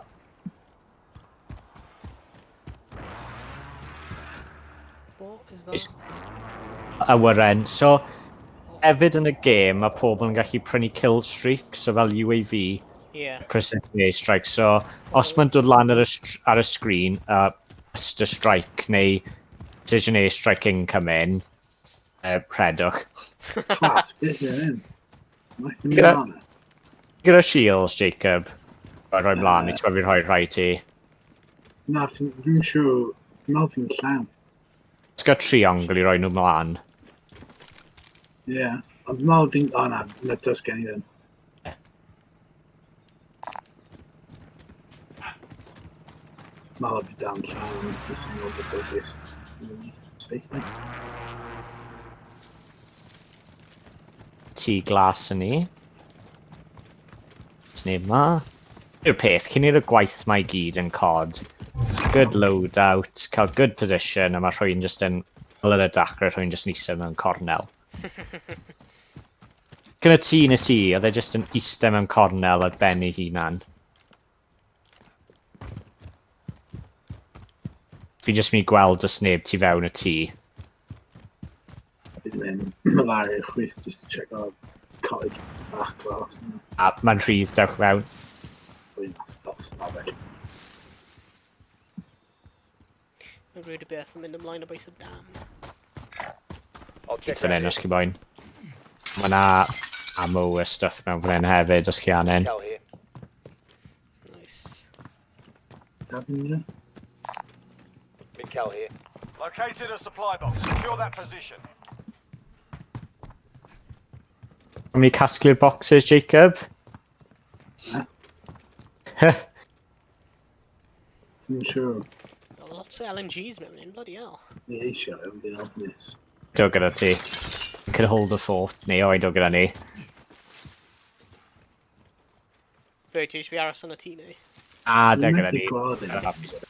What is that? Awyren. So, hefyd yn y gêm, mae pobl yn gallu prynu kill streaks, so fel UAV, precision airstrike. So, os mae'n dod lan ar y sgrin, Buster Strike neu Precision Airstrike incoming, predwch. Class, beth yw hyn? Mae'n mynd lan. Gyda shields, Jacob. Rhoi rhoi mlaen, i ti'n fi rhoi rhai ti. Na, fi'n siŵr, fi'n meddwl fi'n llawn. Ti'n gael triongl i roi nhw mlaen. Ie, ond fi'n meddwl fi'n... O na, na does gen i ddim. Ie. Meddwl fi dan llawn, nes i'n meddwl bod bwys. Safe. Tŷ glas yn ni. Sneb ma. Yw'r peth, cyn i'r gwaith mae i gyd yn COD. Good loadout, cael good position, a mae rhywun just yn, fel yn y dacre, rhywun just yn eistedd mewn cornel. Cyn y tŷ nes i, oedd e just yn eistedd mewn cornel ar ben ei hunan. Fi just mynd i gweld os neb tu fewn y tŷ. Fi'n mynd lawr i'r chwith just to check out cottage bach glas yna. A mae'n rhydd, dewch fewn. Dwi'n fel stafell. Mae rhywbeth beth yn mynd ymlaen o bwys y dam. I'll check Fan round hyn here. os chi moyn. Mae na ammo a stuff mewn fan hyn hefyd os chi angen. Cal here. Nice. Gavin, Mid cal here. Located a supply box. Secure that position. Am ni casglu'r boxes, Jacob? Fi'n siŵr. Got lots of LMGs mewn hyn, bloody hell. Ni eisiau, ond fi'n ofnus. Do gyda ti. You can hold the fort. Neu oed o gyda ni. Fe ti eisiau fi aros yn y tŷ neu? A, da Dwi'n gyda methu ni. gweld e.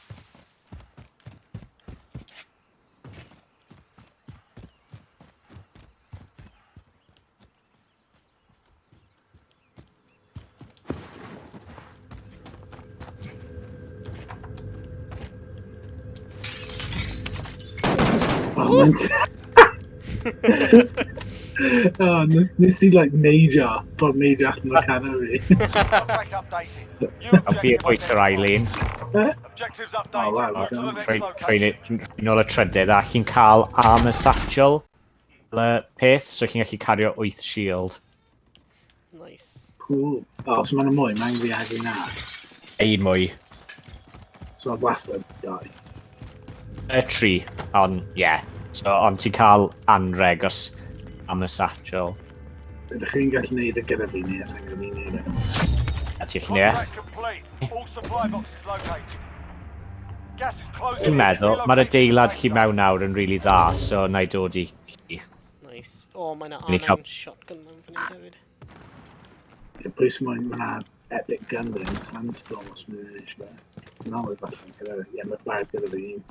Oh, man. Oh, nes i like neidio, bod neidio allan o'r cannery. Contract updated. New A fi objective pwynt yr identified. Eileen. Objectives Oh, updated. wow, Move to the next Trwy location. nôl y trydydd a chi'n cael armor satchel fel y peth, so chi'n gallu cario 8 shield. Nice. Cool. Oh, so mae'n mwy, mae'n fi ag i na. Un mwy. So wastad dau. Y tri, ond ie. Yeah. So, ond ti'n cael anreg os armor satchel. Ydych chi'n gallu neud e gyda fi neu os angen fi neud e? A ti'n gallu neud e. Contract complete. All supply boxes located. Gas is closing. Dwi'n in. meddwl, mae'r Relocate to adeilad safe chi zone. mewn nawr yn rili dda, so na i dod i chi. Nice. O, mae 'na Ni R9 cael- shotgun mewn fan hyn hefyd. Ie, pwy sy'n moyn, mae 'na epic gun fan hyn, Sandstorm os mae'n eisiau. Na, oedd falle gyda fi. Ie, mae barod gyda fi un.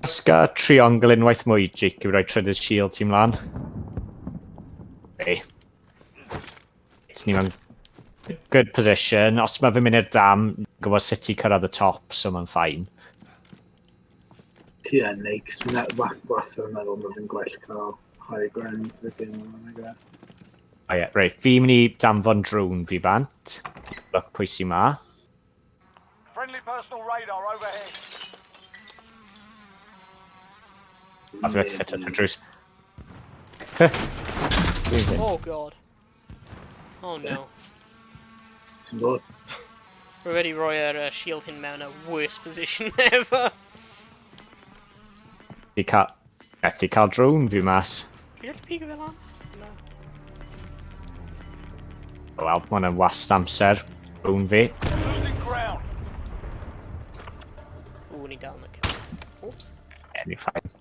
Oscar triongl unwaith mwy, Jake, i roi trydydd shield ti mlaen. Ei. It's ni mewn good position. Os mae fe'n mynd i'r dam, gwybod sut i cyrraedd y top, so mae'n fine. Ti yn neud, cos dwi'n wastad yn meddwl mae fi'n gwell cael high ground y game yma, nag e? O ie, reit, fi'n mynd i danfon drone fi bant. Look, pwy sy'n ma. Friendly personal radar overhead. A fi wedi ffit at y drws. Oh god. Oh no. Ti'n bod? We're wedi rhoi yr shield hyn mewn y worst position ever. Fi cael... Methu cael drone fi mas. Dwi'n gallu pigo fe lan? Na. Wel, mae hwnna'n wast amser. Drone fi. Losing ground. Ww, ni dal yn y kill. Oops. Ie, ni'n fine.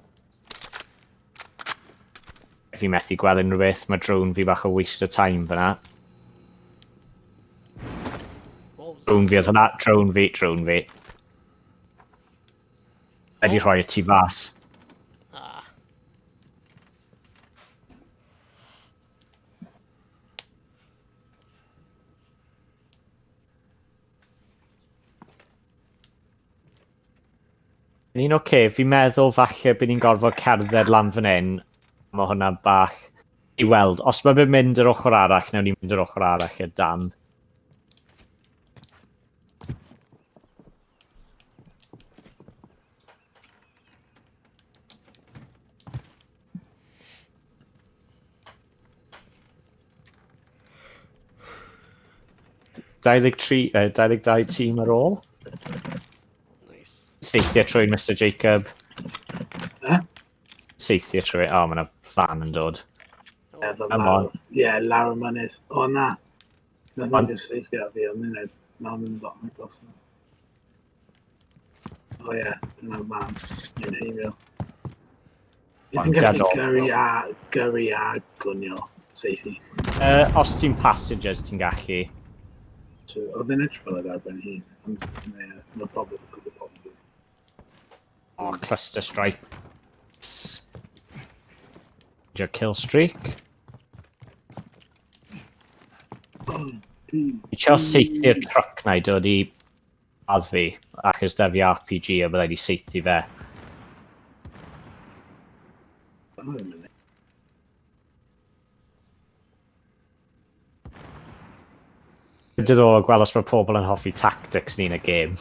Fi methu gweld unrhyw beth, mae drone fi bach o waste of time fyna. What was that? Drone fi oedd hwnna, drone fi, drone fi. Wedi rhoi y tu fas. Ah. Ni'n oce, okay. Fi'n meddwl falle bydd ni'n gorfod cerdded lan fan hyn. Mae hwnna bach i weld. Os mae fe'n mynd yr ochr arall, nawn ni mynd yr ochr arall i'r dam. 23, 22 tîm ar ôl. Nice. Seithio trwy Mr Jacob. Eh? Seithio trwy... O, oh, mae yna fan yn dod. Oh, Efo Come lawr. on. Ie, lawr y mynydd. O na. Nath Ond- o'n just seithio fi, ond hynny, mae'n mynd lot yn agos. O ie, dyna'r man. Ni'n heimio. Ie, Ond ti'n gallu diddorol. gyrru a gwnio seithi. Os ti'n passengers, ti'n gallu. So, oedd e'n edrych fel oedd ar ben hun, ond ie, mae pobl yn gwybod pobl. O, oh, cluster strike. Your kill streak. Oh, B. I trio seithu'r truck na i dod i ad fi, achos da fi RPG a byddai di seithi fe. Oh, a minute. Diddorol gweld os mae pobl yn hoffi tactics ni yn y gêm.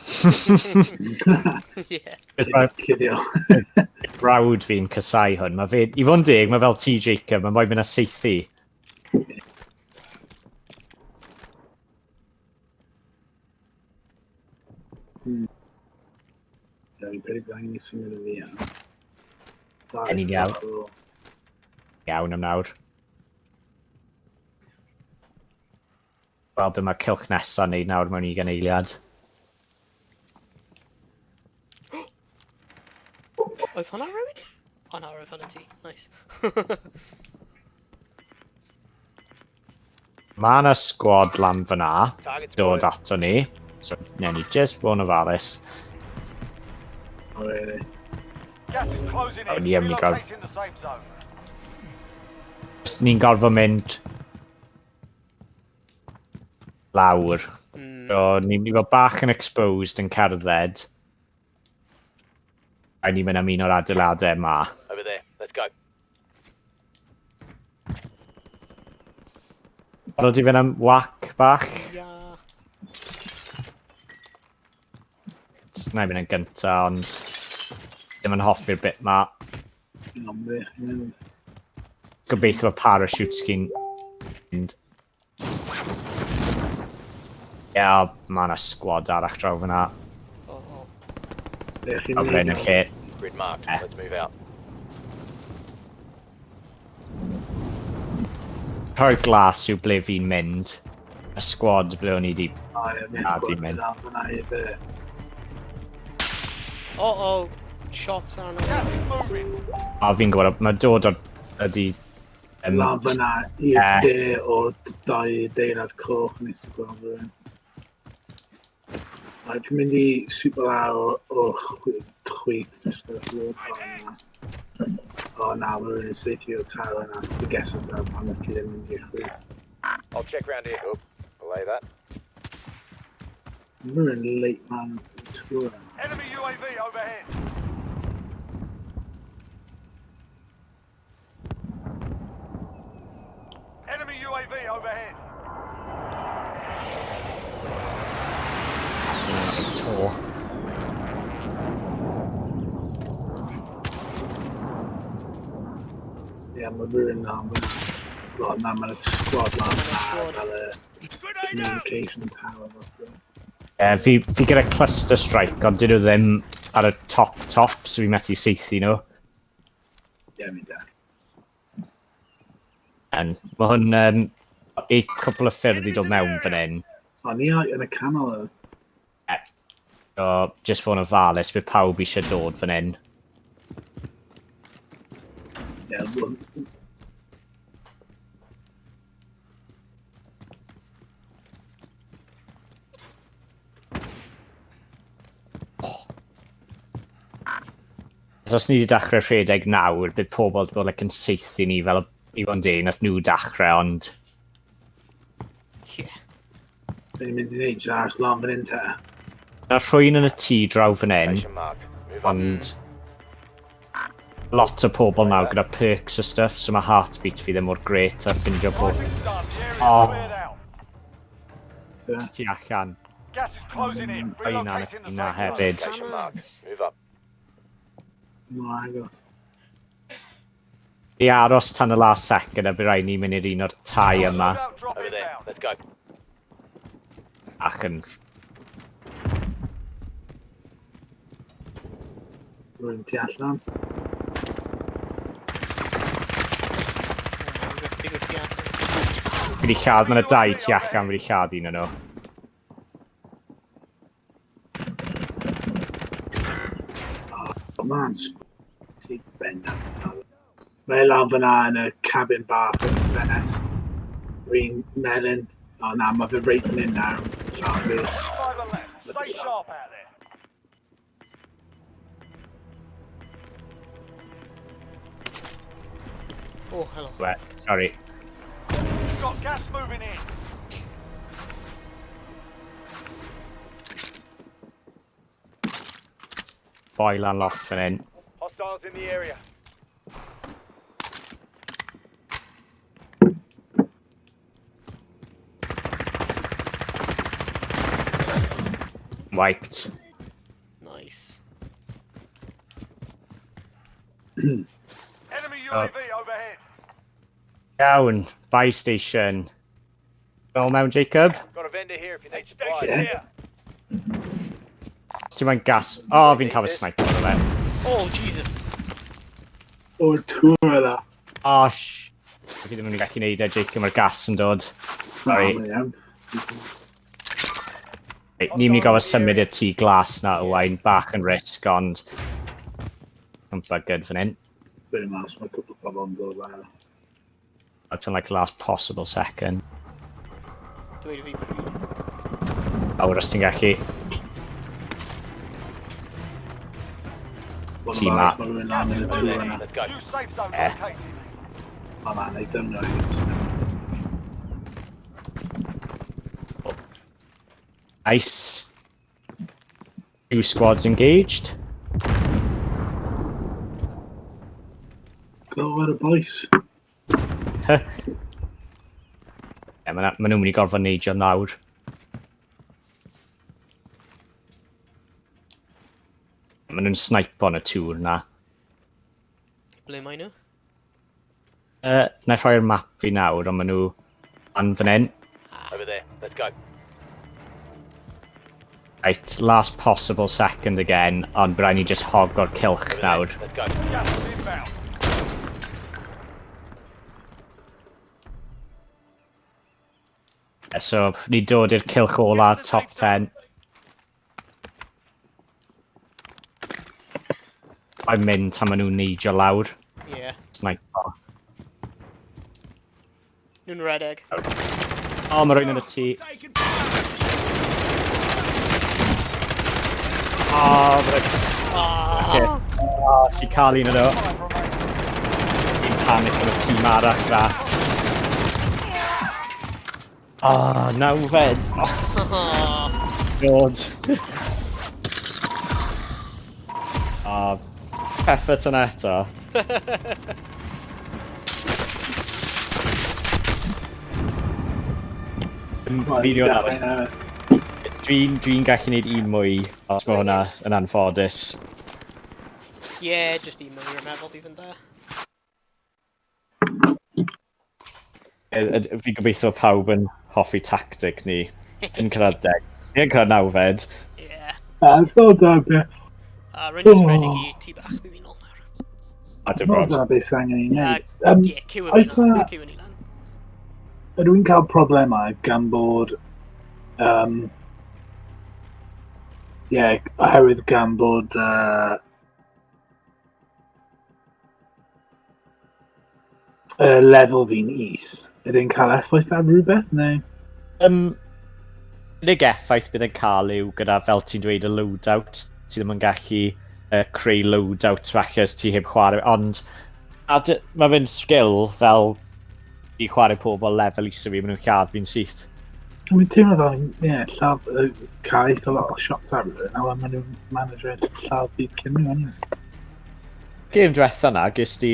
yeah. Cos mae Cuddio. Brawd fi'n casau hwn. Mae fe, i fod yn deg, mae fel T Jacob, mae'n moyn mynd â seithi. Ie, fi'n credu bydd angen i symud yn fuan. Yn union. Iawn am nawr. Wel, be mae cylch nesaf wneud nawr mewn 20 eiliad. Oedd hwnna rhywun? O na, roedd hwnna ti. Nice. Mae yna squad lan fyna, Target's dod blue. ato ni. So, newn ni just bod yn ofalus. Oh, really? Gas is closing Oh, in. yeah, we got- Relocating the safe zone. Os ni'n gorfod mynd lawr. So, ni'n mynd i fod bach yn exposed yn cerdded. A ni'n mynd am un o'r adeiladau yma. Over there. Let's go. Barod i fynd am whack bach? Ia. Na i fynd yn gynta, ond ddim yn hoffi'r bit ma. Iawn, be, iawn. Gobeithio bod parachutes gyn mynd. Ie, yeah, mae yna squad arall draw fyna. O, o. Be chi'n O fan hyn yn neud? lle. Grid marked. Eh. Let's move out. Rhoi'r glas yw ble fi'n mynd. Y squad ble o'n i di... O, ie, mae'n Na, sgwad dim mynd. lan fyna i be. O, o. Shots arno. Gas is moving. A fi'n gwybod, mae dod o'r... Ydi... Lan fyna i'r Ie. de o'r dau deilad coch nes ti gweld rhywun. Right, fi'n mynd i sweep lawr o'r chwith jyst gyda wall yna. O na, mae rhywun yn saethu o'r tower yna. Fi guess o da pan ti ddim mynd i'r chwith. I'll check round here. Oh, belay that. Mae rhywun late man tour yna. Enemy UAV overhead. Enemy UAV overhead. To. Ie, mae rhywun lan fyna. Wel, na, mae'n squad lan fyna squad. fel y communication tower. Fath o beth. Fi gyda cluster strike, ond dyn nhw ddim ar y top top, so fi methu saethu nhw. Ie, mi da. And mae hwn, eith cwpl o ffyrdd i dod mewn fan hyn. O, ni yn y canol o. So, just fod yn ofalus, bydd pawb eisiau dod fan hyn. Ie, wel, Os ni wedi dechrau rhedeg nawr, bydd pobl wedi bod like, yn saethu ni fel i fod yn deg, nath nhw dechrau, ond Yeah. Be ni'n mynd i wneud, jyst aros lan fan hyn te. Na rhywun yn y tŷ draw fan hyn, Station marked. Move up. ond lot o pobl nawr gyda perks a stuff, so mae heartbeat fi ddim mor great a ffindio pobl Fighting's done. The area's Oh. cleared out. Ie. tu allan. Gas is closing in. O, un Relocating the na safe zone. hefyd. Station marked. Move up. Mor agos. I aros tan y last second a bydd rhaid ni mynd i'r un o'r tai yma Loadout drop Over there. inbound. Let's go. ac yn Rwy'n tu allan. Digwydd tu allan. Fi wedi lladd, mae yna dau tu allan, fi wedi lladd un o'n nhw. O, man, ti bendant. Mae lan fyna yn y cabin bach yn y ffenest. Rwy'n melyn. O na, mae fe reit fan hyn nawr. Lladd fi. 5 are left. Stay sharp out there. Oh, hello. We, sorry. You've got gas moving in. Boi lan loft fan hyn. Hostiles in the area. Wiped. Nice. Enemy UAV overhead. Iawn, buy station. Fel mewn, Jacob? Got a vendor here if you need supplies. Yeah. Ti'n mae'n gas. O, oh, fi'n cael fy sniper o fe. Oh, Jesus. O'r tŵr yna. O, Fi ddim yn gallu neud e, Jacob, mae'r gas yn dod. Sorry. Na, iawn. Reit, ni'n mynd i gofio symud i'r tŷ glas na, Owain, bach yn risg, ond... Yn buggered fan hyn. Very mas, mae cwpl o bobl yn dod lawr. That's in like the last possible second. Dweud i fi pryd. Awr os ti'n gallu. One Tîm arall, A. Mae rhywun lan yn y tŵr yna. Let's go. New safe zone Eh. located. Mae ma'n neud them right. Nice. Two squads engaged. Go ar y boys. Ie, ma' nhw'n mynd i gorfod neidio nawr. Ma' nhw'n snipe on y tŵr na. Ble mae nhw? Na i rhoi'r map fi nawr, ond ma' nhw lan fan hyn. Over there. Let's go. Right, last possible second again, ond bydd rhaid ni just hog o'r cylch Over there. nawr. Let's go. Gas is inbound. So, ni dod i'r cylch ola, top 10. Mae'n mynd tan maen nhw'n neidio lawr. Yeah. Sniper. Nhw'n redeg. O, mae rhywun yn y tŷ. Taking fire. O, mae Ah! O, si cael un o nhw. Five remaining. Fi'n panic yn y tîm arall na. O, nawfed. Oh, God. O, effort yna eto. Fi di hwnna. Dwi'n gallu gwneud un mwy, os mae hwnna yn anffodus. Yeah, just un mwy rwy'n meddwl bydd yn dda. Fi'n gobeithio pawb yn hoffi tactic ni. Yn cyrraedd 10. Ni yn cyrraedd nawfed. Yeah. So da be. Rwy'n just redeg i tŷ bach, fi fi'n ôl nawr. A dim Not rod. dyna beth sy'n angen i wneud. Yeah, cyw oes yn na- cyw yn i lan. Ydw i'n cael problemau gan bod... Ie, oherwydd gan bod... Lefel fi'n is. Ydy'n cael effaith ar rhywbeth, neu? Unig effaith bydd yn cael yw gyda, fel ti'n dweud, y loadout. Ti ddim yn gallu creu loadout falle os ti heb chwarae, ond mae fe'n skill fel i chwarae pobl lefel is o fi, maen nhw'n lladd fi'n syth. Dwi'n teimlo fel, ie, lladd, cael eitha lot o shots ar rhywun, a maen nhw'n manager lladd fi cyn nhw, anyway. Game diwetha na, ges di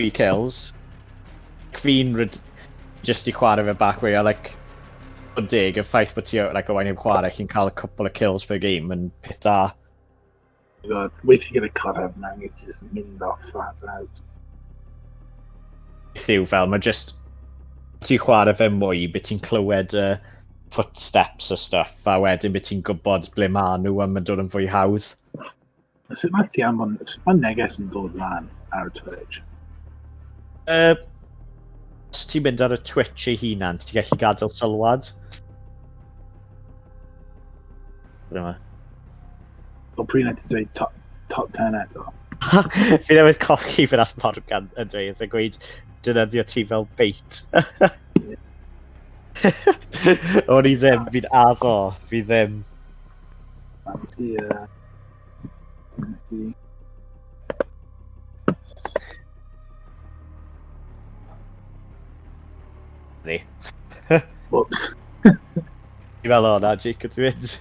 3 kills. Fi'n just i chwarae fe bach mwy, a like, o deg, y ffaith bod ti, like, Owain heb chwarae, chi'n cael a couple of kills per game yn peth da. God, weithio gyda cod mewn, it's just mynd off flat out. Beth yw fel, mae just, ti'n chwarae fe mwy, beth ti'n clywed y footsteps a stuff, a wedyn beth ti'n gwybod ble ma nhw a mae'n dod yn fwy hawdd. Sut mae ti anfon, sut mae neges yn dod lan ar y Twitch? Os ti'n mynd ar y Twitch ei hunan, ti'n gallu gadael sylwad. Dyma. O pryd na ti dweud top 10 eto? Fi newydd colli fe nath Morgan yn dweud, yn gweud, defnyddio ti fel bait. O'n i ddim, fi'n addo, fi ddim. Ti, ti... Ni. Whoops. Fi fel, o na, Jacob, dwi'n mynd.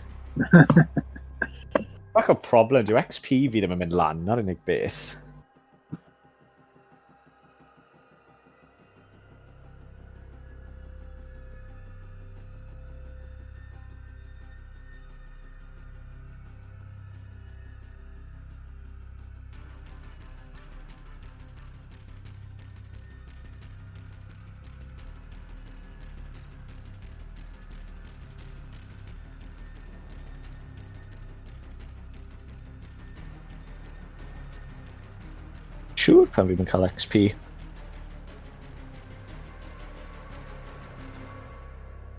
Bach o problem, dyw XP fi ddim yn mynd lan, na'r unig beth. siŵr pan fi'n cael XP.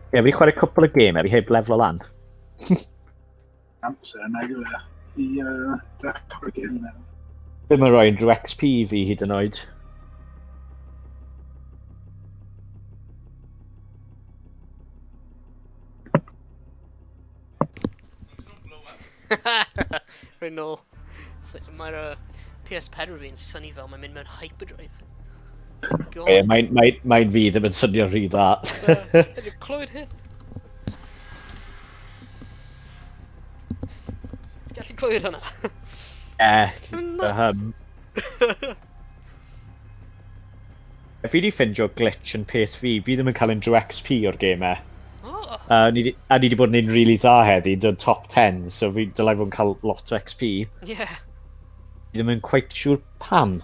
Ie, fi 'di chwarae cwpl o gemau, fi heb leflo lan. Amser nag yw e i dechrau gêm newydd. Ddim yn rhoi unrhyw XP i fi hyd yn oed. Rwy'n nôl. Mae'r PS4 fi'n synnu fel mae'n mynd mewn hyperdrive. God. Ie, mae'n fi ddim yn swnio rhy dda. Ydy'n clywed hyn? Ti'n gallu clywed hwnna? Ie, Mae'n y nuts. hum. Fi di ffindio glitch yn peth fi, fi ddim yn cael unrhyw XP o'r gemau. Oh, A ni di bod yn un really dda heddi, dod top 10, so fi dylai fod yn cael lot o XP. Fi ddim yn quite siŵr pam.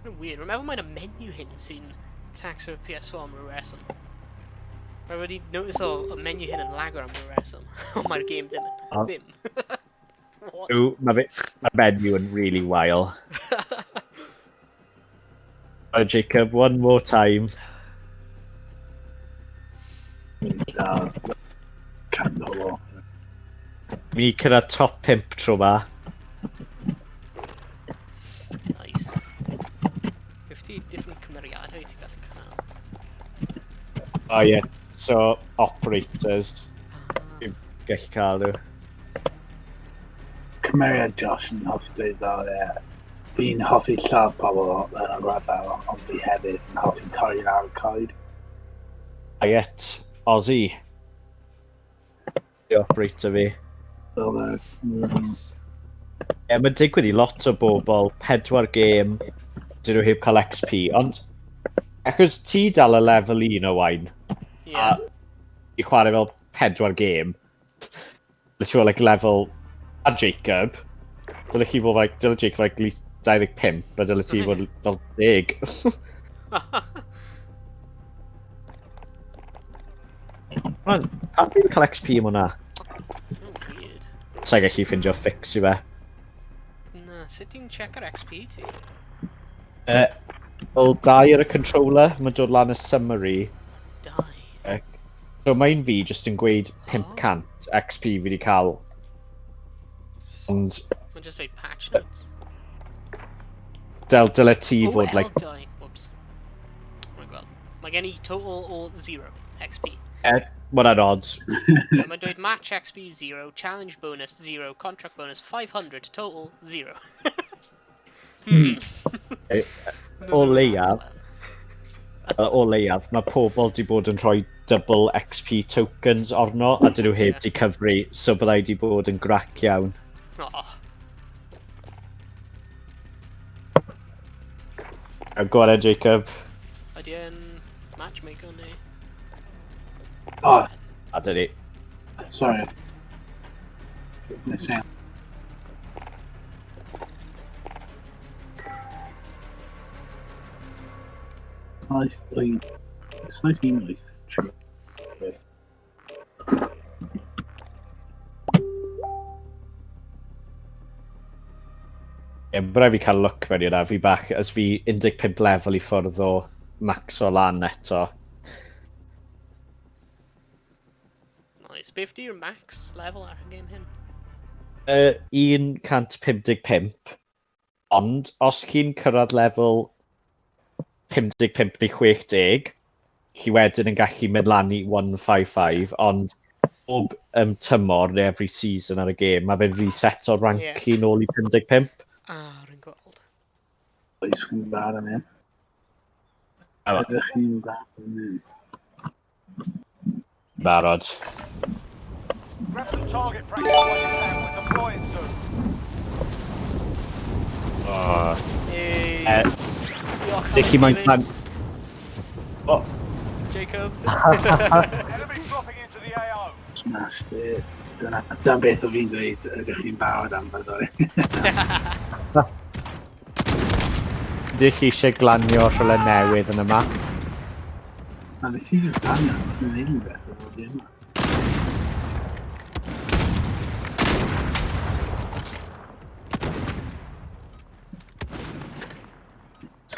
Mae'n weird. Rwy'n meddwl mae'n y menu hyn sy'n tax o'r PS4 am ryw reswm. Rwy wedi notice o y menu hyn yn lagor am ryw reswm. Ond mae'r game ddim yn. O. Ddim. What? Yw, mae menu yn really wael. Right, Jacob, one more time. Canol o. Mi ni cyrraedd top 5 tro ma. Nice. 50 different cymeriadau ti'n gallu cael. Oh yeah, so operators. Ah, Gallu cael nhw. Cymeriad Josh yn hoffi dweud fel, ie. Fi'n hoffi lladd pobl yn y rhyfel, ond fi hefyd yn hoffi torri lawr coed. Quiet, Aussie. The operator fi. Fel y... Nice. Ie, mae'n digwydd i lot o bobl, pedwar gêm, dyn nhw heb cael XP, ond achos ti dal y lefel 1 o wain, Yeah. a i chwarae fel pedwar gêm, dyle ti fod like level, a Jacob, dyle chi fod like, dyle Jacob like least 25, a dyle ti fod fel 10. Man, pam fi'n cael XP am hwnna? Oh, weird. Sa'n gallu ffindio fix i fe. Na, sut ti'n check ar XP ti? Fel dau ar y controller, mae'n dod lan y summary. Dau. So mae'n fi jyst yn gweud 500 XP fi wedi cael. Ond Mae'n just dweud patch notes. dyle ti Oh, fod like. L dau. Whoops. Rwy'n gweld. Mae gen i total o 0 XP. What an odd. Yeah, mae'n dweud match XP 0, challenge bonus 0, contract bonus 500, total 0. O leiaf, mae pobl di bod yn rhoi double XP tokens arno, a dyn nhw heb di cyfri, so byddai di bod yn grac iawn. Oh, Go on then, Jacob. Ydy e'n matchmaker neu? Oh, A dyn ni. Sorry. Nes i. 7 1 8 3 8. Ie, yeah, rhaid fi cael look mewn i hwnna. Fi bach, as fi 15 lefel i ffwrdd o max o lan eto. Nice. Beth di'r max level ar y game hyn? 155. Ond, os chi'n cyrraedd lefel 55 neu 60, chi wedyn yn gallu mynd lan i 155, ond bob tymor neu every season ar y gêm, mae fe'n reset o'r rank chi nôl i 55. Ah, rwy'n gweld. Oes chi'n barod am hyn? A- Ydych chi'n barod am hyn? Barod. Grab some target practice while you can. We're deploying soon. Oh. Hey. Diolch am Dych chi moyn fi. plan. Oh, Jacob. Enemy dropping into the AO. Smashed it. Dyna beth o fi'n dweud, ydych chi'n barod am fe ddoe. Ydych chi eisiau glanio rhywle newydd yn y map? Na, nes i just glanio, nes i'n neud rhywbeth efo fi yma.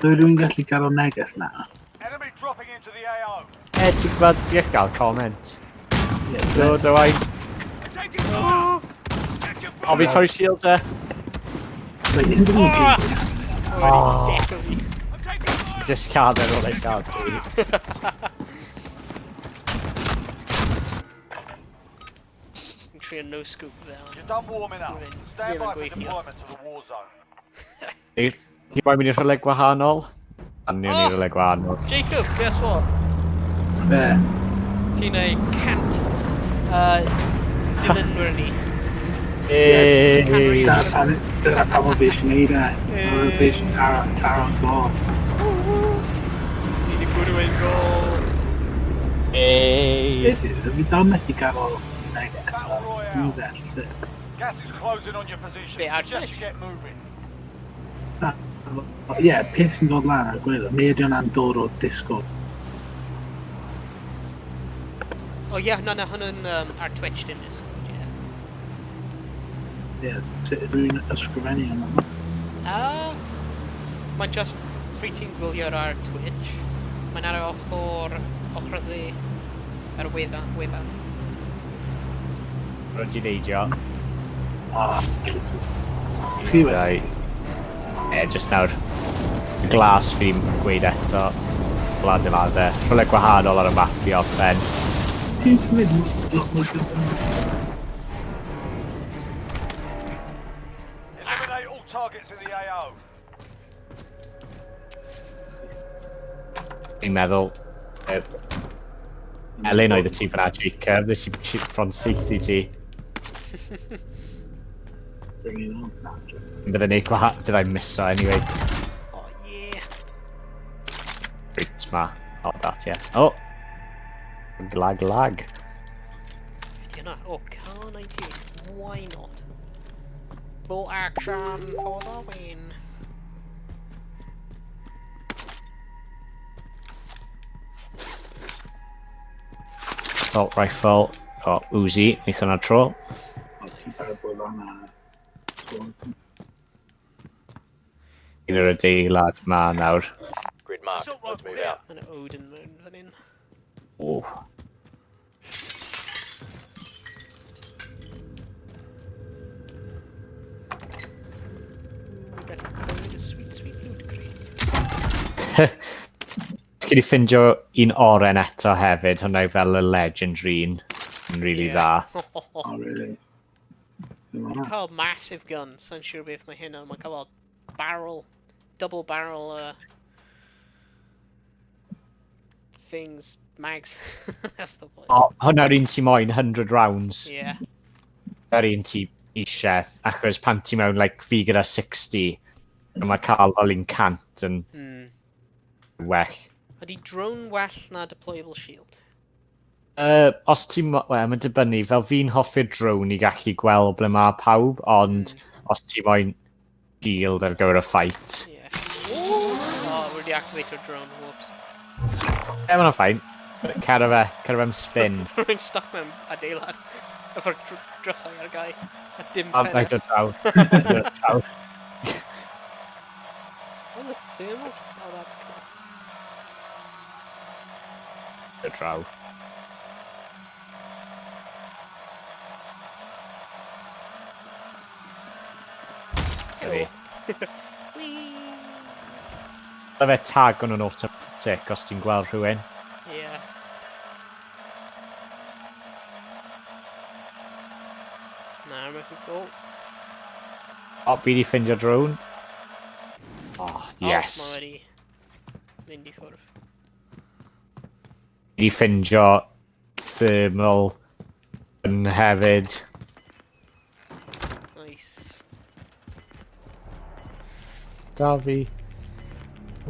So rwy'n gallu gael o neges na? Enemy dropping into the AO. E, ti'n gwybod, ti'n gallu gael comment. Ie, Do, do I. Taking fire! Check your O, fi fire! torri shields e. Wait, hyn dyn nhw'n Ah! gyd. Oh. Wedi deco fi. I'm taking fire! Just cael ar ôl ei gael ti. Yn trio no scope fe. ond You're done warming up. Ddim yn- Stand ddim yn by for gweithio. deployment to the war zone. Ti moyn mynd i rhywle gwahanol? A ni Oh. i rhywle gwahanol. Jacob, guess what? Be? Ti'n ei cant dilynwyr ni. Hey. Dyna pam dyna pam o fi eisiau neud e. Oedd fi eisiau taro taro'n gol. Ni wedi bwrw ein gol. Hey. Beth yw, fi dal methu gael o neges, so dwi'n ddeall sut. Gas is closing on your position. Be, ar Suggest Twitch? you get moving. Ie, peth sy'n dod lan ar gwaelod, mi ydy hwnna'n dod o Discord. O ie, na, na, hwnna'n ar Twitch dim Discord, ie. Ie, sut ydw i'n ysgrifennu hwnna? Ah, Mae just pryd ti'n gwylio ar Twitch, mae'n ar y ochr, ochr dde, ar y wefan. wefan. Rwy'n di neidio. Ah, shit. Chi wedi? Dau. E, just nawr. Glas fi'n gweud eto. Gwlad. Rhywle gwahanol ar y map i orffen. Ti'n symud lot mwy gyflym. Eliminate all targets in the AO. Fi'n meddwl... Elin oedd y tîm fyna, Jacob. Nes i bron saethu ti. Bring it on. Na, joke. Bydde ni Byddai'n miso anyway. Oh yeah. Reit ma. Oh, that, yeah. Oh! Lag, lag. Ydy hwnna? Oh, Kar 98. Why not? Full action for the win. Assault rifle. O, oh, Uzi. Neith hwnna tro. O, ti'n barod bod lan a... Un o'r adeilad ma nawr. Grid marked. Assault Let's rifle move here. out. Mae'n Odin mewn fan hyn. Oh. We got a sweet, sweet loot crate. Ti'n gallu ffindio un oren eto hefyd, hwnna yw fel y legendary un. Yn really dda. Oh, really? Ddim hwnna. Cael massive gun, sa'n siŵr beth mae hynna, mae'n cael fel barrel, double barrel things, mags. That's the point. O, hwnna'r un ti moyn, 100 rounds. Yeah. Yr un ti eisiau, achos pan ti mewn, like, fi gyda 60, a mae cael fel un cant yn well. Ydy drone well na deployable shield? Os ti'n... Wel, mae'n dibynnu, fel fi'n hoffi'r drone i gallu gweld ble mae pawb, ond os ti moyn shield ar gyfer y fight. Yeah. Oh, we're deactivate our drone, whoops. Ie, yeah, mae'n fine. Cer fe, cer fe am spin. Rwy'n stuck mewn adeilad efo'r drysau ar gau. A dim A mae dod ffenest. draw. Dod draw. Oh, the thermal? Oh, that's cool. Dod draw. Hello. Whee! Mae fe tag o'n nhw'n automatic os ti'n gweld rhywun. Yeah. Na, methu go. O, fi di ffindio drone. Oh, yes. Oh, mae wedi mynd i ffwrdd. Fi di ffindio thermal yn hefyd. Nice. Da fi.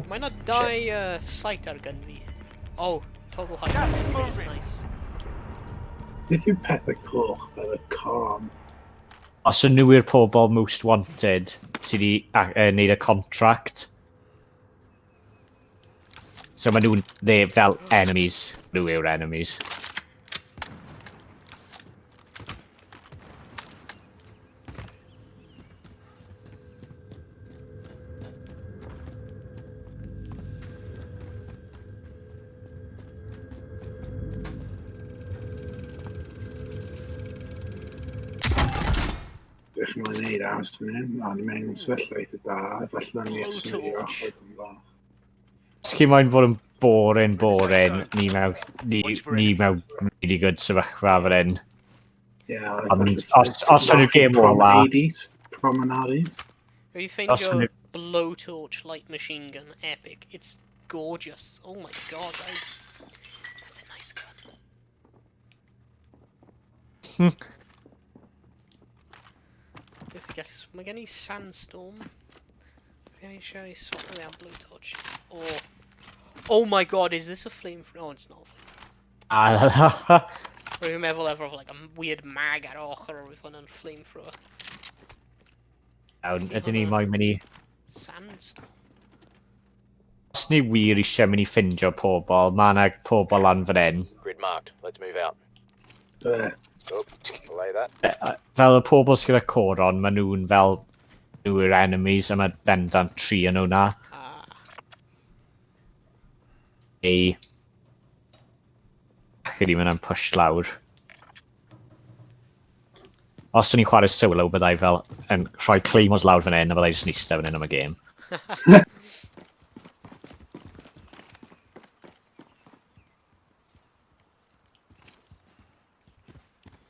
Mae yna dau sight ar gun fi. Oh, toggle height. Gas is moving. Nice. Beth yw pethau coch fel y coron? Os yn nhw yw'r pobl most wanted sydd wedi neud y contract. So maen nhw'n they fel enemies. Nhw yw'r enemies. wneud aros fan hyn. A ni'n mewn sefyllfa eitha da. Felly ni symud i'r Blowtorch. ochr yn bach. Os chi moyn fod yn boring, boring, ni mewn really good sefyllfa fan hyn. Ie, Ond os yw'r gêm ola- Promenade East. Promenade East. Wedi Os ffeindio hynny- blowtorch light machine gun epic. It's gorgeous. Oh my god, guys. That's a nice gun. If we get, mae gen i sandstorm. Fi eisiau swap fe am blowtorch. Oh. Oh my god, is this a flame? Oh, it's not a flame. A Rwy'n meddwl efo like a weird mag ar ochr o'r hwn yn flamethrower. Iawn, ydyn ni moyn mynd i... Sandstorm. Os ni wir eisiau mynd i ffindio pobl, mae yna pobl lan fan hyn. Grid marked. Let's move out. Be? Belay that. Fel y pobl sydd gyda coron, maen nhw'n fel nhw yw'r enemies, a mae bendant tri yn nhw na. Ah. Neu... Actually, mae'n push lawr. Os o'n i'n chwarae solo, byddai fel yn rhoi claymores lawr fan hyn, a byddai jyst yn eistedd fan hyn am y gêm.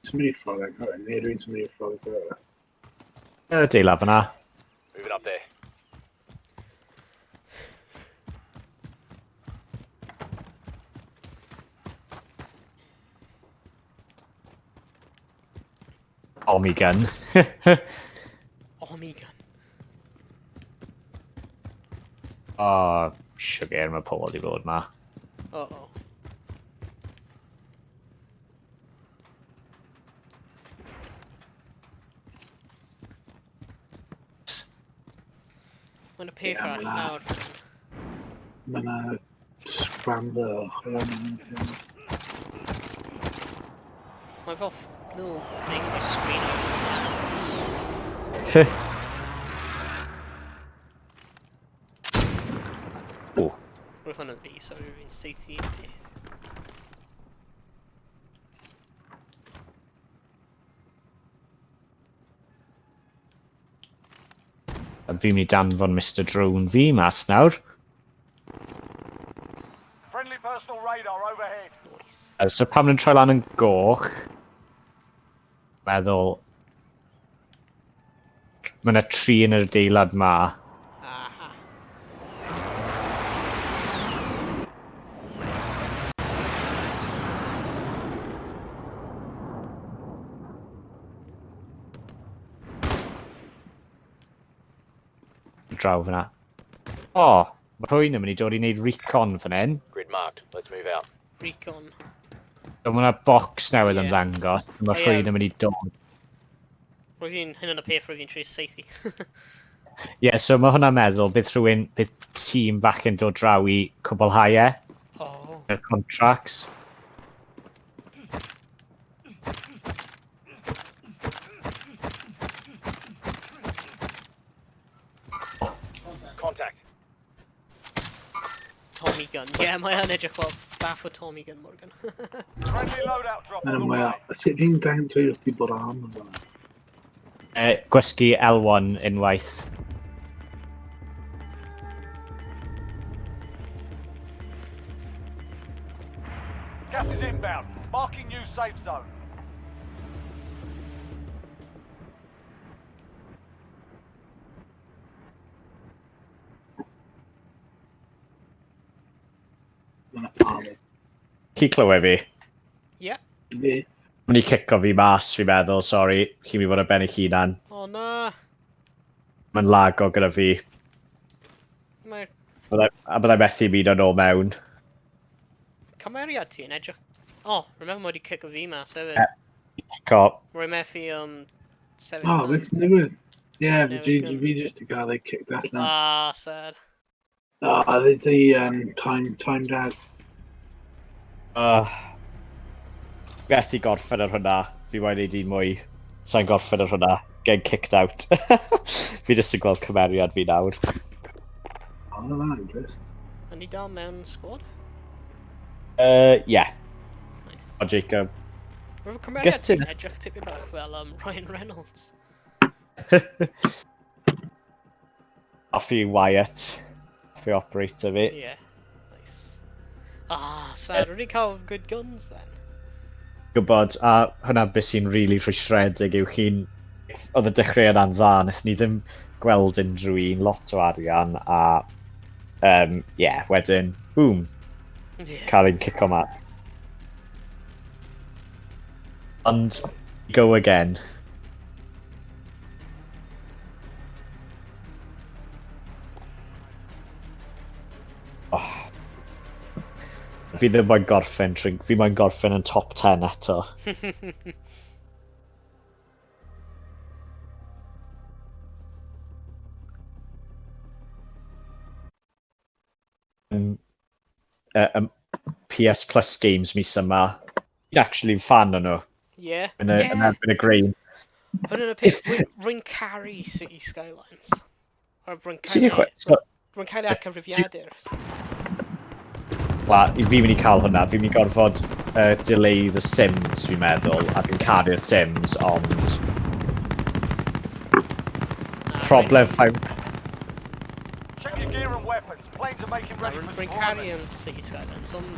Symud i'r ffordd anghywir. Neu dwi'n symud i'r ffordd anghywir. Y deilad fyna. Moving up there. Tommy gun. Tommy gun. Oh, sugar, mae pobl wedi bod ma. Uh-oh. Mae'n y peth Ie, arall ma' nawr. Mae yna scrambler ochr yna. Mae fel little thing on my screen. O, Roedd hwn yn fi, sorry, rwy'n saethu y peth. A fi'n mynd i danfon Mr Drone fi mas nawr. Friendly personal radar overhead. Nice. So pan maen nhw'n troi lan yn goch, meddwl, mae yna tri yn yr adeilad ma. Aha. Draw fyna. O, mae rhywun yn mynd i dod i wneud recon fan hyn. Grid marked. Let's move out. Recon. So mae yna box newydd Ie. yn ddangos. Mae O, ie. rhywun yn mynd i dod. Roedd hi'n hyn yn y peth roedd hi'n trio saethu. Ie, yeah, so mae hwnna'n meddwl bydd rhywun, bydd tîm bach yn dod draw i cwblhau e, Oh. yr contracts. Contact. Tommy gun. Ie, yeah, mae yn edrych fel bath o Tommy gun, Morgan. Friendly loadout drop Mae'n on the mwy way. Sut fi'n dang dweud wrth ti bod arm yn fan'na? Gwasgu L1 unwaith. Gas is inbound. Marking new safe zone. Mae'n armor. Chi clywed fi? Ie. Ie. Mae'n i cico fi mas, fi'n meddwl, sori. Chi'n mynd i fod ar ben eich hunan. O na. Mae'n lago gyda fi. Mae'r A byddai methu mynd yn ôl mewn. cymeriad ti yn edrych... Oh, remember mae wedi cico fi mas hefyd. Ie. Cico. Rwy'n methu, sefyll Oh, lan. beth sy'n digwydd? Ie, There fi we go. fi jyst i gael ei kicked allan. Ah, sad. Ah, they di timed out. Methu gorffen ar hwnna. Fi moyn neud un mwy. Sa'n gorffen ar hwnna. Getting kicked out. Fi jyst yn gweld cymeriad fi nawr. Oh, na, interest. Yn ni dal mewn squad? Yeah. Nice. O, Jacob. Roedd y cymeriad Gutted. ti'n edrych tipyn bach fel Ryan Reynolds. Hoffi Wyatt. Hoffi operator fi. Yeah. Nice. Ah, sad. Wedi cael good guns then. Gwybod, a hwnna beth sy'n rili really rhwystredig yw chi'n... Oedd y dechrau yna'n dda, wnaethon ni ddim gweld unrhyw un, lot o arian, a... yeah, wedyn, boom, cael ein cico ma. Ond, go again. Oh. Fi ddim moyn gorffen, fi moyn gorffen yn top 10 eto. PS Plus games mis yma. Fi'n actually fan o'n nhw. Yeah. Yn y, yn erbyn y grain. Hwn yn y peth, rwy'n caru City Skylines. Or rwy'n Ti 'di caru... so, Rwy'n caru ar cyfrifiadur. Wel, i fi mynd i cael hwnna, fi'n mynd i gorfod delay The Sims, fi'n meddwl, a fi'n caru'r Sims, ond Na, problem ffaim... Check your gear and weapons. Planes are making ready for Rwy'n caru deployment. City Skylines, ond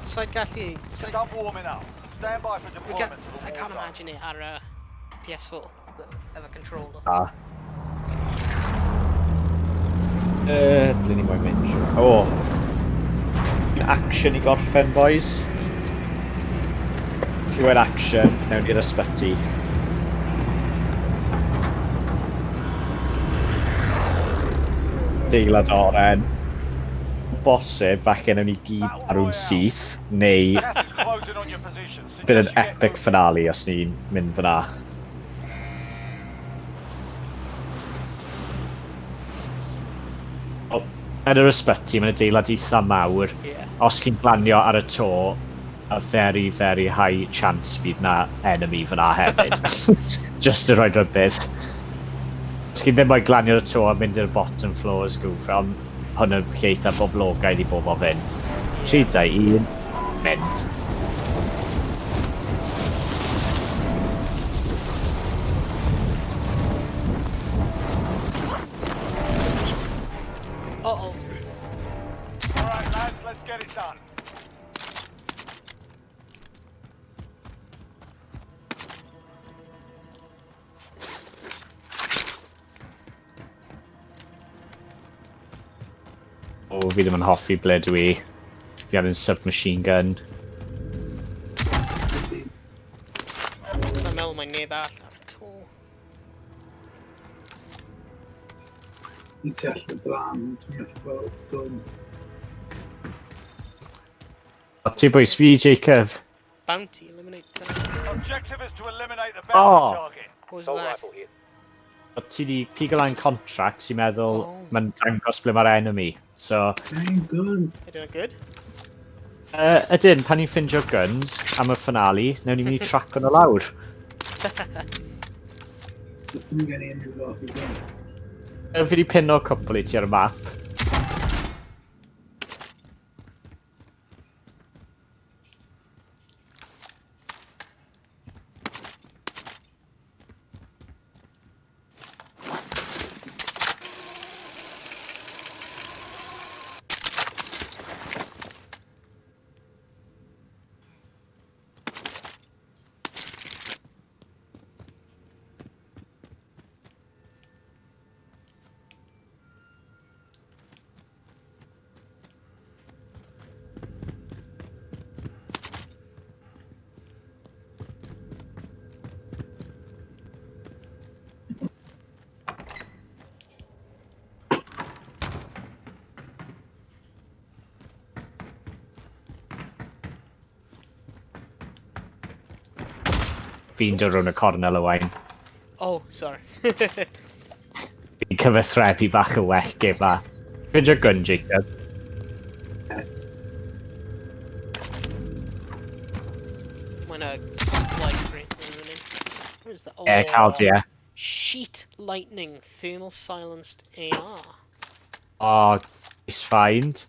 sa'n gallu... Sa'n Done warming up. Stand by for Rwy'n deployment to the I war can't zone. imagine it ar y PS4, efo controller. A. Ble ni moyn mynd trwy? O! Action i gorffen, boys. Clywed action, mewn i'r ysbyty. Deilad oren. Bosib, falle newn ni gyd arw'n syth, neu Gas is closing on your position. bydd yn Suggest you get epic moving. finale os ni'n mynd fyna. Wel, yn yr ysbyty, mae'n adeilad eitha mawr. Os chi'n glanio ar y to, a very, very high chance fydd na enemy fyna hefyd. Just i roi rhybudd. Os chi'n ddim moyn glanio ar y to a mynd i'r bottom floors, go for it, ond hwn yn lle eitha boblogaidd i bobl fynd. 3, 2, 1, mynd. Uh-oh. All right, lads, let's get it done. O, fi ddim yn hoffi ble dwi. Fi ar un submachine gun. Sa'n meddwl mae neb arall ar y to. I ti allan y blaen, dwi'n methu gweld gwn. O, ti bwys fi, Jacob. Bounty, eliminate 10. Objective is to eliminate the bounty Oh. target. What was Assault that? rifle here. O, ti di pigo lan contract sy'n meddwl Oh. mae'n dangos ble mae'r enemy. So, Dang gun. Ydyn nhw'n good? Ydyn, pan ni'n ffindio guns am y finale, newn ni mynd i track nhw lawr. Does dim gen i unrhyw fath o gun. Fi di pino cwpl i ti ar y map. Fi'n dod rownd y cornel, Owain. Oh, sorry. Fi'n cyfathrebu bach yn well gyda. Ffindio gun, Jacob. Mae'n a supply crate yn fan. Where's the... Oh, E, cael ti, e. Sheet lightning thermal silenced AR. O, nice find.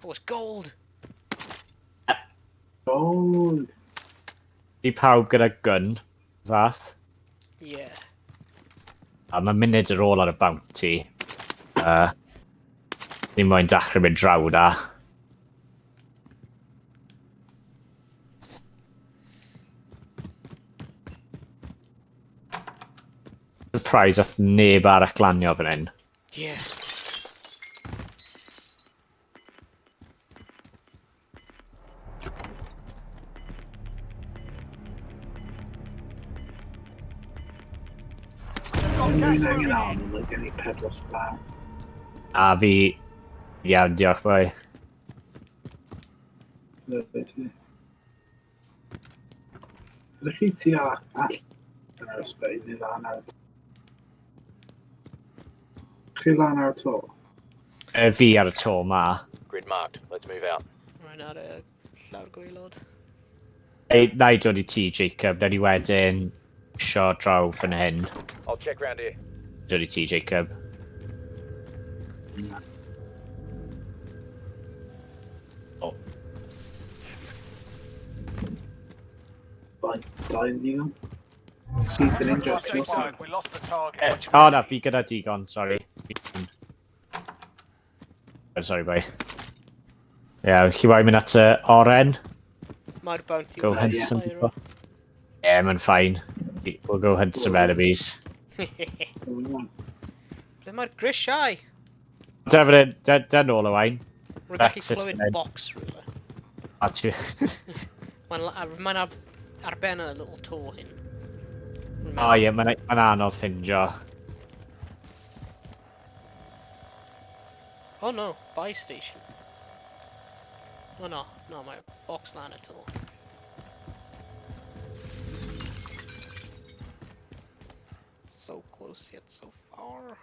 Oh, it's gold. Gold. Di pawb gyda gun, fath. Yeah. A mae munud ar ôl ar y bounty. Ni moyn dechrau mynd draw na. Surprise, ath neb arall glanio fan hyn. Yeah. Dwi'n rwy'n angen armor, like gen i pedwar spar. A fi... Iawn, diolch boi. Ydych chi ti all yn yr ysbryd neu lan ar y to? Chi lan ar y to? Fi ar y to ma. Grid marked. Let's move out. Rwy'n ar y llawr gwaelod. Ei, na i dod i ti, Jacob. Na ni wedyn isio draw fan hyn. I'll check round here. Dod i ti, Jacob. O. Dau, dau yn digon? He's been injured, Stay wasn't tuned. We lost the target. O na, fi gyda digon, sorry. Oh, sorry, boi. Ie, yeah, chi moyn mynd at y oren? Mae'r bounty Go wedi hunt some fire people. Yeah, mae'n fine. We'll go hunt some enemies. Ble mae'r grisiau? Defnydd, de nôl Owain. Rwy'n gallu Exit clywed fan hyn. box rhywle. A ti... Mae'n mae ar ben y little to hyn. Rwy'n O meddwl. ie, mae'n ma anodd ffindio. Oh no, buy station. Oh no, no, mae'r box lan y to. So close yet so far.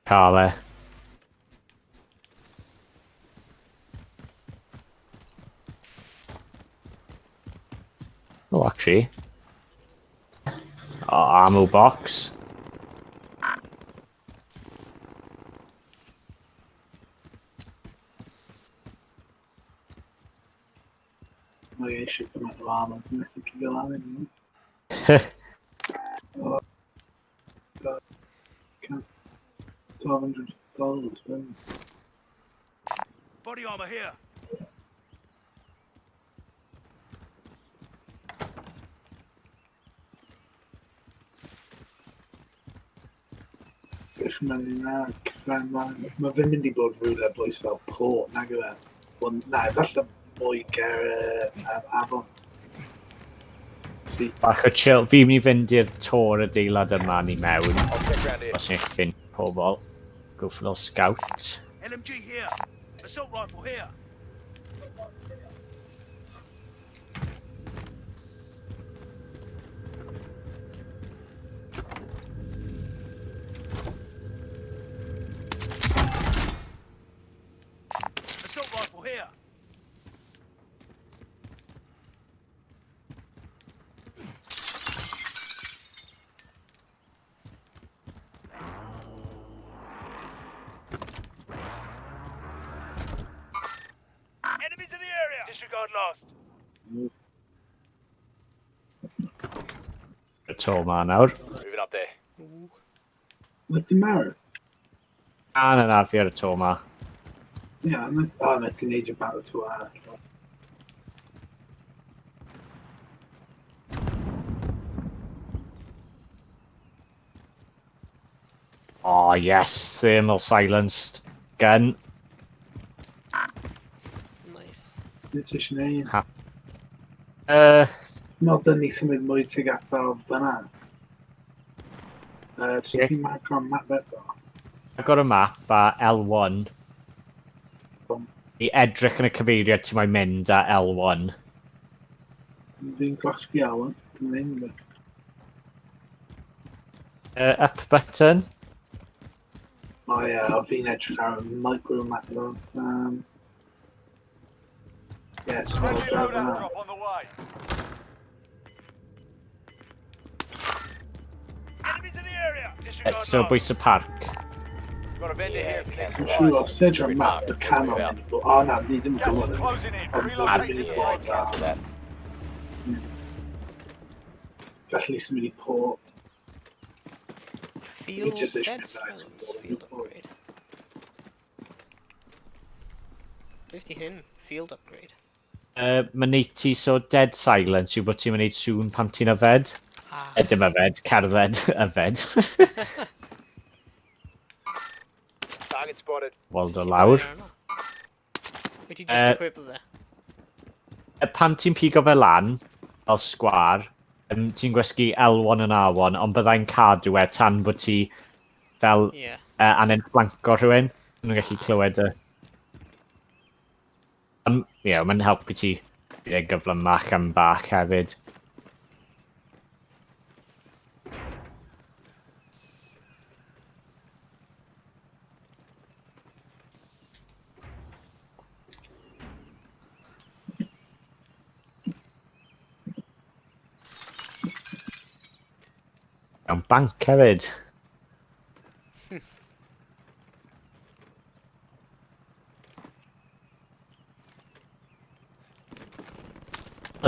Cael e. Oh, actually. Oh, ammo box. Mae eisiau gymaint o armor, dwi'n methu pigo lan yn nhw. $1,200, boom. Body armor here. Beth mae'n mynd na, crime line. Mae fe'n mynd i bod rhywle bwys fel port, nag yw e? Wel, na, efallai mwy ger afon. Si, Bach o chill. Fi'n mynd i fynd i'r to'r adeilad yma ni mewn. I'll check round here. Os ni'n ffind pobl. Go for a little scout. LMG here. Assault rifle here. Assault rifle here. Enemies in the area. Disregard last. Y to ma nawr. Moving up there. Ooh. Wyt ti'n marw? A na na, fi ar y to ma. Ie, yeah, o, na ti'n neud y battle to arall. Oh yes, thermal silenced gun. Nice. Nid ti eisiau neud. Not dyn ni symud mwy tuag at fel fyna. So Ie. ti'n marco am map eto. I've got a map a L1. Boom. I edrych yn y cyfeiriad ti mae'n mynd a L1. Fi'n gwasgu L1, dwi'n mynd. Up button. O ie, o fi'n edrych ar y micro map though. Yeah, so I'll Friendly drive loadout fyna. drop on the way. Enemies in the area. Disregard So last. bwys y parc. Got a vendor here Yeah, if you need Dwi'n supplies. siŵr os edrych ar map y canol mynd i bod... O na, ni ddim yn Gas is gwybod. closing in. Ond Relocating mynd to i the bod safe zone. Cancel that. Felly symud i port. Field just dead eisiau mynd silence, i field Newport. upgrade. Beth di hyn? Field upgrade. Mae'n neud ti so dead silence yw bod ti'n mynd sŵn pan ti'n yfed. Ah. Dim yfed, cerdded yfed. Target spotted. Weld Sut o ti'n lawr. rhoi arno? Wyt ti just equip fe? Pan ti'n pigo fe lan, fel sgwar, ti'n gwasgu L1 and R1, ond byddai'n cadw e tan bod ti fel angen flanco rhywun. Nhw'n gallu clywed y... Ie, yeah, mae'n helpu ti i gyflymach am bach hefyd. Mewn banc hefyd.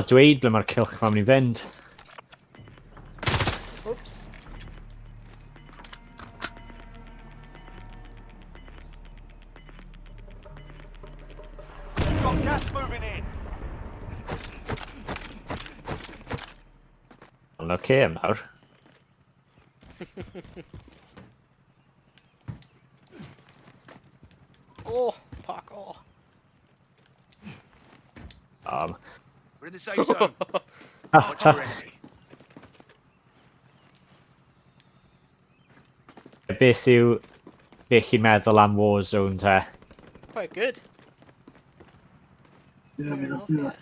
A dweud ble mae'r cylch ma'n mynd i fynd. Oops. You've got gas moving in. Ond oce okay, am nawr. Oh, parkour. We're in the safe zone. Watch your enemy. Beth yw... Beth chi'n meddwl am Warzone te? Quite good. Ie, Fair fi'n enough, hoffi fe. yeah.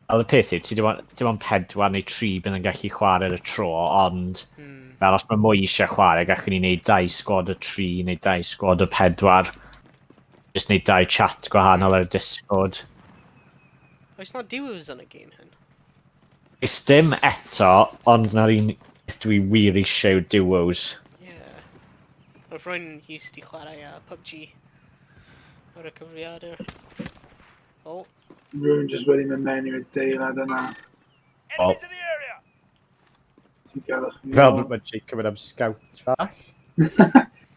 Wel, y peth yw, ti dim ond 4 neu 3 bydd yn gallu chwarae ar y tro, ond fel os mae mwy eisiau chwarae, gallwn ni wneud 2 sgwad o 3 neu 2 sgwad o 4. Just wneud 2 chat gwahanol ar y Discord. Oes na duos yn y game hyn? Is dim eto, ond na'r un peth dwi wir eisiau yw duos. Yeah. Roedd rwy'n used i chwarae PUBG ar y cyfrifiadur. Oh, Rwy'n just wedi mynd mewn i'r adeilad yna. Wel, Enemies in the area. Ti'n gael eich... fel bod mae Jacob yn am scout fach.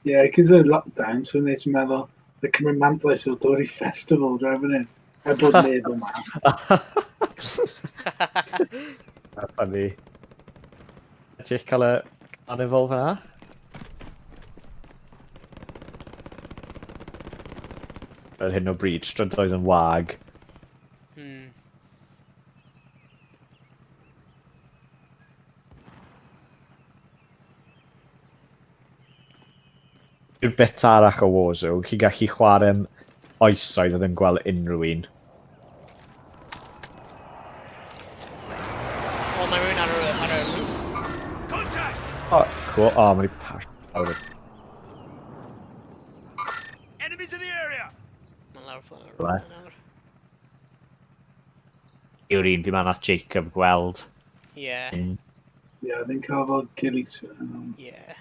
Ie, cos o'r lockdown, so nes i'n meddwl, y cymryd mantais o dod i festival drefyn hyn. Er bod neb yma. Funny. Ti'n cael y carnival fyna? Ar hyn o bryd, strydoedd yn wag. Yw'r bit arall o Warzone, chi'n gallu chwarae am oesoedd oedd yn gweld unrhyw un. O, mae rhywun ar y roof. Contact! Oh, cool. Oh, mae'n pas lawr. Enemies in the area! Mae'n lawr fel Ble? yna nawr. Yw'r un dwi'n nath Jacob gweld. Ie, Ie, ddim cael fel ghillie suit yna. ie.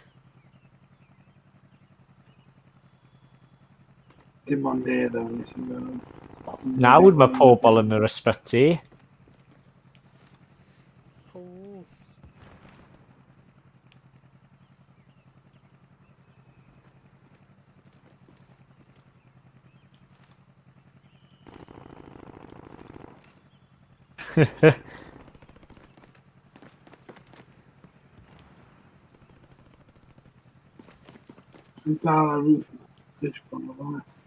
Dim ond e ddo, nes i'n meddwl. Nawr mae pobl yn yr ysbyty. O. Dwi'n dal ar roof yna. Literally bod yn ofalus.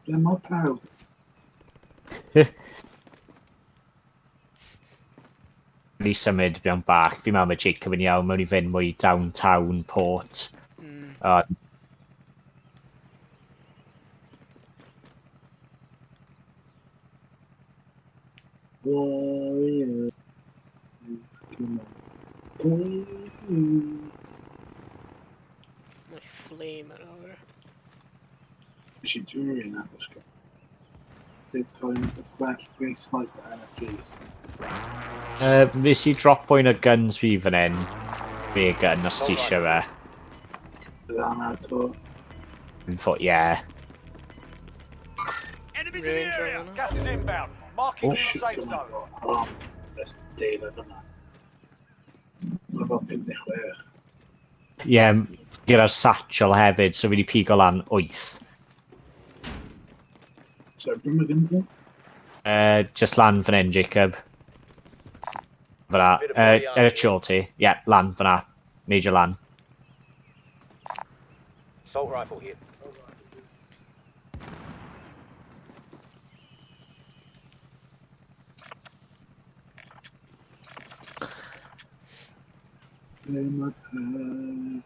Ble mae pawb? Fi symud mewn bach. Fi'n meddwl mae Jacob yn iawn mewn i fynd mwy downtown port. Warriors. Come on. Please. Mae flame ar awr. Nes i dwri yn agos. Bitcoin, beth gwell, gwneud sniper yna, please. Nes i drop point o guns fi fan hyn. Fe gun, os ti eisiau fe. Bydd hwnna to. Fi'n thought, yeah. Enemies in the Rhywun area. draw hwnna. Gas is inbound. Marking Oh, new shoot, safe oh my zone. god. Oh, nes deilad yna. Mae fel 56. Ie, yeah, gyda'r satchel hefyd, so fi wedi pigo lan 8. So, beth mae gen ti? Just lan fan hyn, Jacob. Fyna. Er y tro ti. Ie, yeah, lan fyna. Neidio lan. Assault rifle here. Ble mae pawb?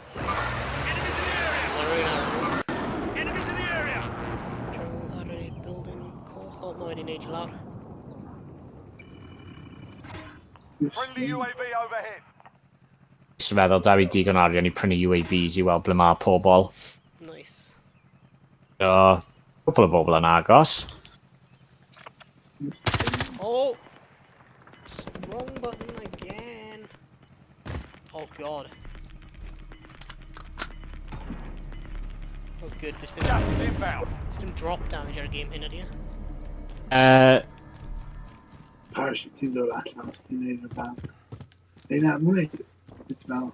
Enemies in the area. Mae rhywun ar y roof. Enemies in the area. Draw ar y building coch. O, mae wedi neidio lawr. Friendly UAV overhead. Just yn meddwl, da fi digon arian i prynu UAVs i weld ble mae pobl. Nice. So, cwpl o bobl yn agos. Oh! Wrong button again. Oh god. Oh good, just dim, Gas is inbound. just dim drop damage ar y game hyn ydi e? Parachute ti'n dod allan os ti'n neud rhywbeth. Neu na, mwyn neud. Beth ti'n meddwl?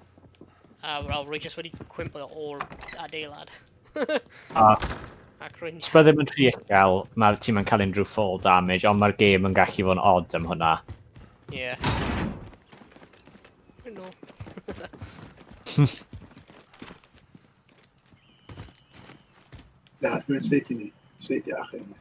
A wel, rwy jyst wedi cwympo o'r adeilad. A Ac rwy'n... os mae ddim yn rhy uchel, mae'r tîm yn cael unrhyw fall damage, ond mae'r game yn gallu fod yn odd am hwnna. Yeah. Rwy'n nôl. Na, mae'n safety ni. Safety achub ni.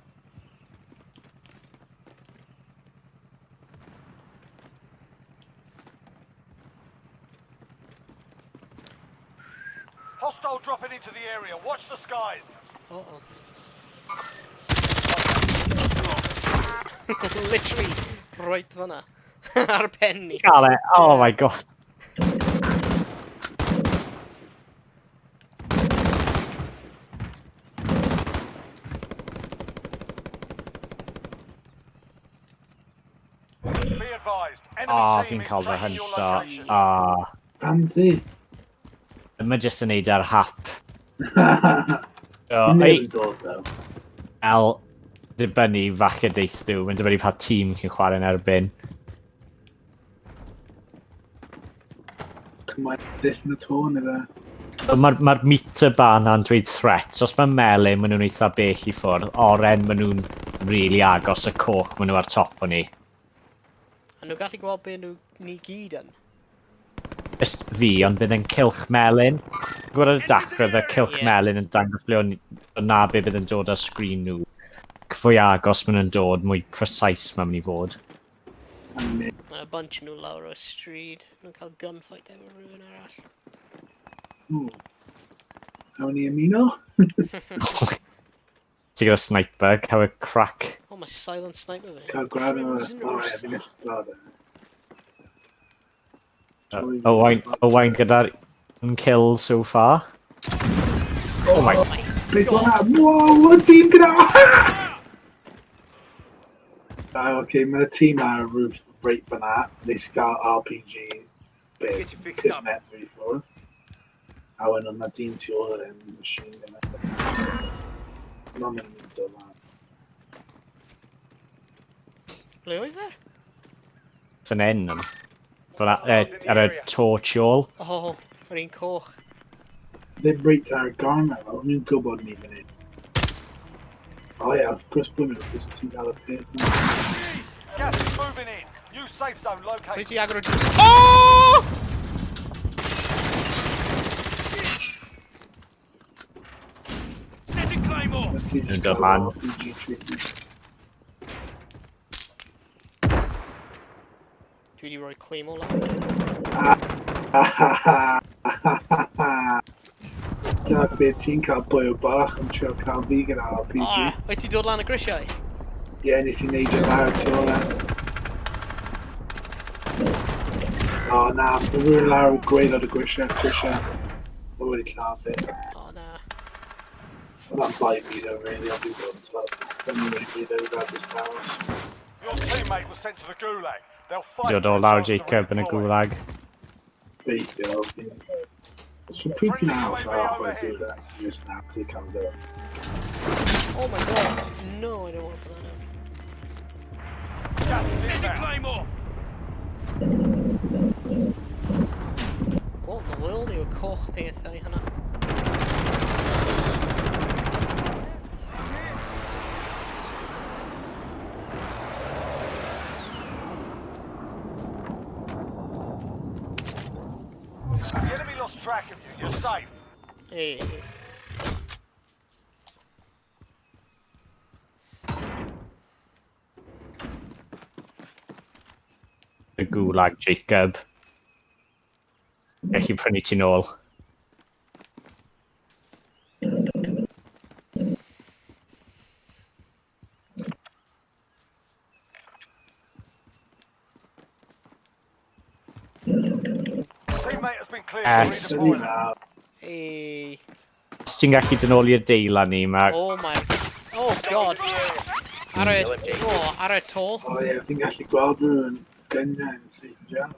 Hostile dropping into the area. Watch the skies. Uh-oh. Literally, right fan'na. Ar pen ni. Gael e! Oh my god. Be advised. Enemy Oh, team fi'n is cael fy tracking your hunto. location. Ah. Pam ti? Mae jyst yn neud ar hap. So, Ti'n ei, neb yn dod, though. El, dibynnu falle deith nhw, mae'n dibynnu pa tîm chi'n chwarae'n erbyn. Mae dyll yn y tôn neu fe. Mae'r ma meter bar na'n dweud threats. Os mae melyn, maen nhw'n eitha bell i ffwrdd. Oren, maen nhw'n really agos. Y coch, maen nhw ar top o ni. A nhw gallu gweld be nhw ni gyd yn. Just fi, ond bydd yn cylch melyn. Gwybod ar y dechrau, y cylch Ie. melyn yn dangos ble o'n o'n na be bydd yn dod ar sgrin nhw. Fwy agos maen nhw'n dod, mwy precise mae'n mynd i fod. Mae'n Mae a bunch nhw lawr o'r stryd. Nhw'n cael gunfight efo rhywun arall. Ooh. Awn ni ymuno? Ti gyda sniper, cael y crack. Oh, mae silent sniper fan hyn. Cael grab yma. Crimson O, ie, Ursa. fi'n gallu gweld e. Owain, Owain gyda'r un kill so far. Oh my Oh my Beth god. o'na? Wow, mae tîm gyda! Ah, oce, mae'r tîm ar y roof reit fyna. Nes i gael RPG. Let's get you fixed up. Metr i ffwrdd. A wedyn oedd na dyn tu ôl yn machine gun. Mae'n mynd i dod lan. Ble oedd e? Fan hyn. Fyna, ar y to tu ôl. Oh, yr un coch. Ddim reit ar y gornel, o'n nhw'n gwybod ni fan hyn. O ie, wrth gwrs bod nhw, cos ti'n gael y peth yna. Gas is moving in. New safe zone Pwy located. ti agor o drws? Oh! Setting Claymore. Ma' ti Yn jyst dod gael lan. RPG treatment. Dwi wedi rhoi claymore lawr. Ha Dyna beth ti'n cael bwy o bach yn trio cael fi gyda RPG. Ah, wyt ti dod lan y grisiau? Ie, nes i neidio lawr tu ôl e. O na, mae rhywun lawr o gwaelod y grisiau, grisiau. Mae wedi lladd fi. O na. Not bai fi though, really, ond fi'n gwybod, ddim yn really though, that just hours. Your teammate was sent to the gulag. They'll fight Dod for o a lawr chance to Jacob yn y redeploy. gulag. Weithio, fi'n... So pryd ti'n aros ar ochr y gulag, ti'n just yn absolutely can't do it. Oh my god. No, I don't want to put that out. Gas is There's a inbound. claymore. What in the world yw'r coch pethau hynna? The enemy lost track of you. You're safe. Hey. Y gulag, Jacob. Gallu prynu ti nôl. Teammate has been cleared Yes. for Ydy redeployment. na, Hey. Os ti'n gallu dyn ôl i'r deila ni, mae Oh my... Oh god. Ar y... Oh, ar y to. o ie, ti'n gallu gweld rhywun gynnau yn syth draw.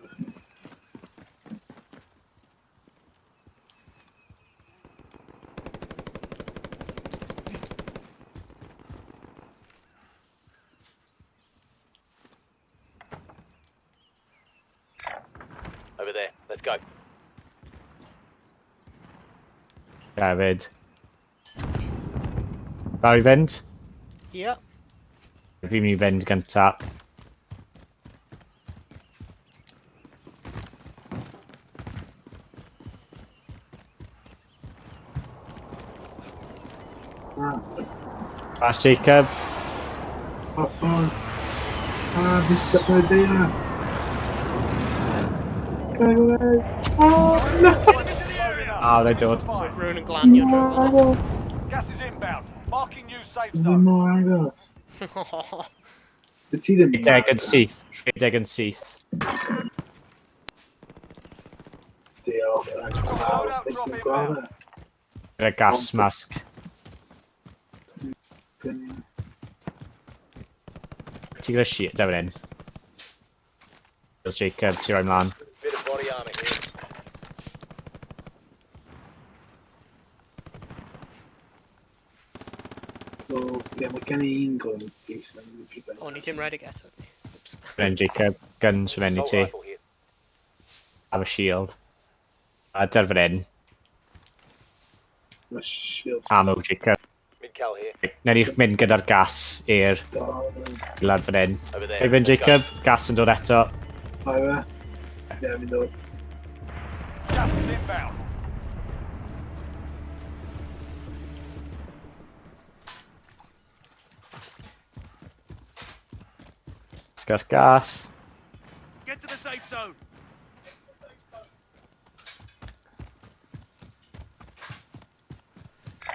Over there. Let's go. hefyd. Barod i fynd? Yeah. Fi'n mynd i fynd gynta. Ah, Fast Jacob. pa ffordd? Ah, fi'n stuck yn y deilad. Can I go there? Oh, no! Loading up. Ah, they dod. Fine. Rhywun yn glanio drwy fel Gas is inbound. Marking new safe Ddim zone. mor agos. yna. Y ti ddim Rhedeg yn syth. Rhedeg yn syth. Diolch. Waw, beth sy'n gweld e? Gyda gas mask. Gynnau. Ti gyda shit, da fan hyn. Jacob, ti roi mlaen. Bit of body armor here. So, ie, mae gen i un gun decent. O, ni ddim rhedeg eto. Oops. Fan hyn, Jacob. Guns fan hyn i Assault ti. rifle here. Have a shield. A der fan hyn. Mae shield Ammo, Jacob. Mid cal here. Newn ni mynd gyda'r gas i'r dal. lad fan hyn. Over there. Hey, fynd, Let's go. Jacob. Gas yn dod eto. Hi fe? Ie, fi'n dod. Gas is inbound. Gas, gas, gas. Get to the safe zone.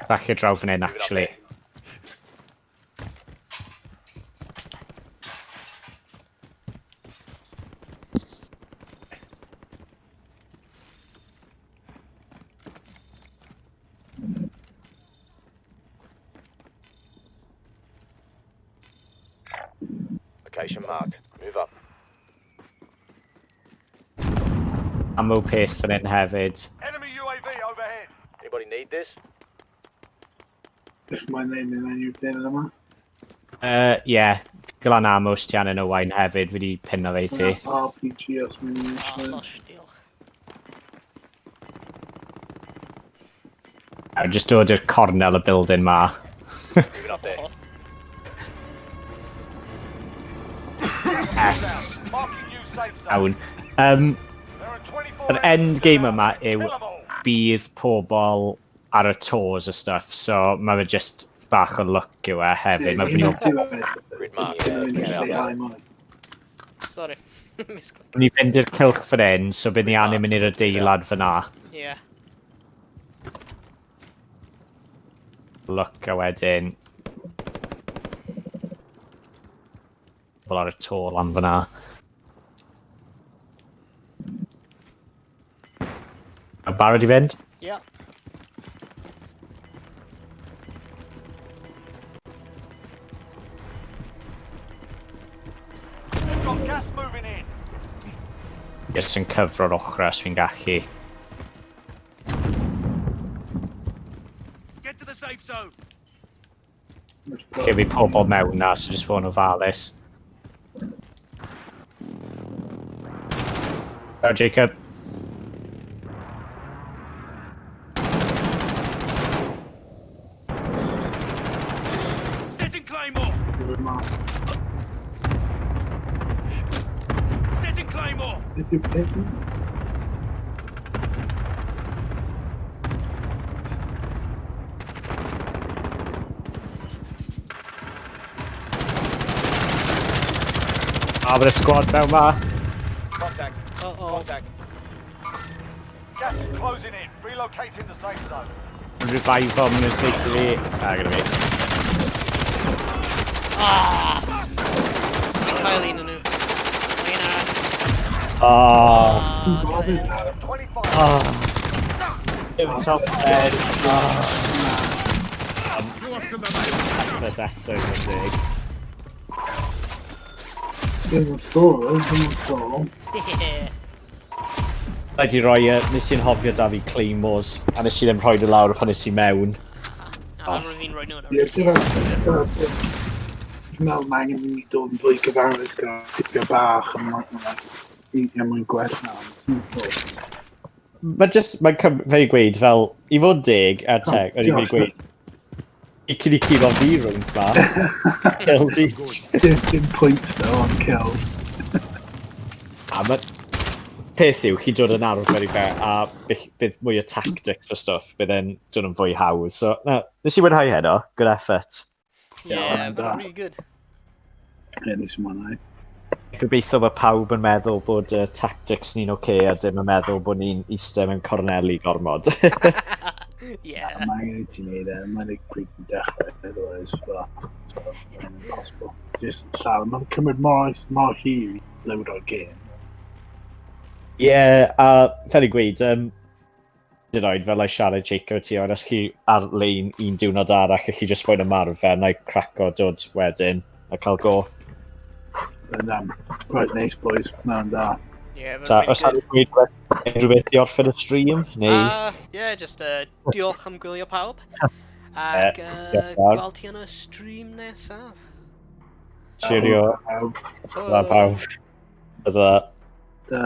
Falle draw fan hyn, Moving up actually. there. Location marked. Move up. Ammo peth fan hyn hefyd. Enemy UAV overhead. Anybody need this? Bych mae'n neud yn enw'r dyn yma. Yeah. Glan ammo ti angen o wain hefyd, fi di pinno fe i ti. RPG os mae'n Ah, eisiau. lush, diolch. A just dod i'r cornel y building ma. Moving up there. Oh, S. Marking new safe zone. Iawn. There are 24 Yr end game yma Kill yw 'em all. bydd pobl ar y toes a stuff, so mae fe just bach o luck yw e hefyd. Mae fe'n Grid mark. Yn Yeah. lleihau mwy. Sorry. Misclick. Ni fynd i'r cylch fan hyn, so bydd ni angen mynd i'r adeilad fyna. Yeah. Luck a wedyn... Pobl ar y to lan fyna. A barod i fynd? Yeah. Gas moving in. Yes, yn cyfro'r ochr os fi'n gallu. Get to the safe zone. Lle fi pobl mewn na, so just fod yn ofalus. Oh, Jacob. Setting Claymore. Mas. Setting Claymore. Beth yw'r peth yna? A, bod y squad mewn ma. Contact. Uh-oh. Contact. Gas is closing in. Relocating the safe zone. Revive o, maen nhw'n saethu fi. A, gyda fi. Ah! Dwi'n cael un yn nhw. Un arall. Oh, Sy'n gofyn nawr. 25. oh. Dim top head. You lost them, mate. But eto i fod yn deg. Dim yn ffôl, dim yn ffôl. Yeah. Rhaid i roi, nes i'n hofio da fi claymores, a nes i ddim rhoi nhw lawr pan nes i mewn. Na, oh. Fi'n rhoi nhw yn Ie, dyna peth. Dwi'n meddwl mae angen i ni dod yn fwy gyfarwydd gyda tipio bach yn mwyn gwell na, ond ti'n ffôl. Mae just, mae'n fe i gweud fel, i fod yn deg, a teg, o'n i'n diolch. gweud, i cyn i curo fi rownd ma, kills each. Dim points though on kills. A ma, peth yw, chi dod yn arfer i fe, a bydd mwy o tactics a stuff, bydd e'n dod yn fwy hawdd. So, na, nes i mwynhau heno, good effort. Yeah, Yeah, but really good. Ie, nes i mwynhau. Gobeithio bod pawb yn meddwl bod tactics ni'n oce a dim yn meddwl bod ni'n eistedd mewn corneli gormod. Yeah. Mae angen i ti wneud e, mae'n ei pryd i dechrau, otherwise, well, it's impossible. Just llawer, mae'n cymryd mor hir i load o'r game. Ie, yeah, a fel i gweud, hyd yn oed fel I siarad Jacob ti, ond os chi ar-lein un diwrnod arall, a chi just moyn ymarfer, na i craco dod wedyn, a cael go. And, right, nice boys, mae'n da. Yeah, but Ta, really os good. ar gweud unrhyw beth i orffen y stream, neu... Yeah, just diolch am gwylio pawb. Ac Diolch yn fawr. gweld ti yn y stream nesaf. Cheerio, Pawb. da pawb. Ta-ta. Da.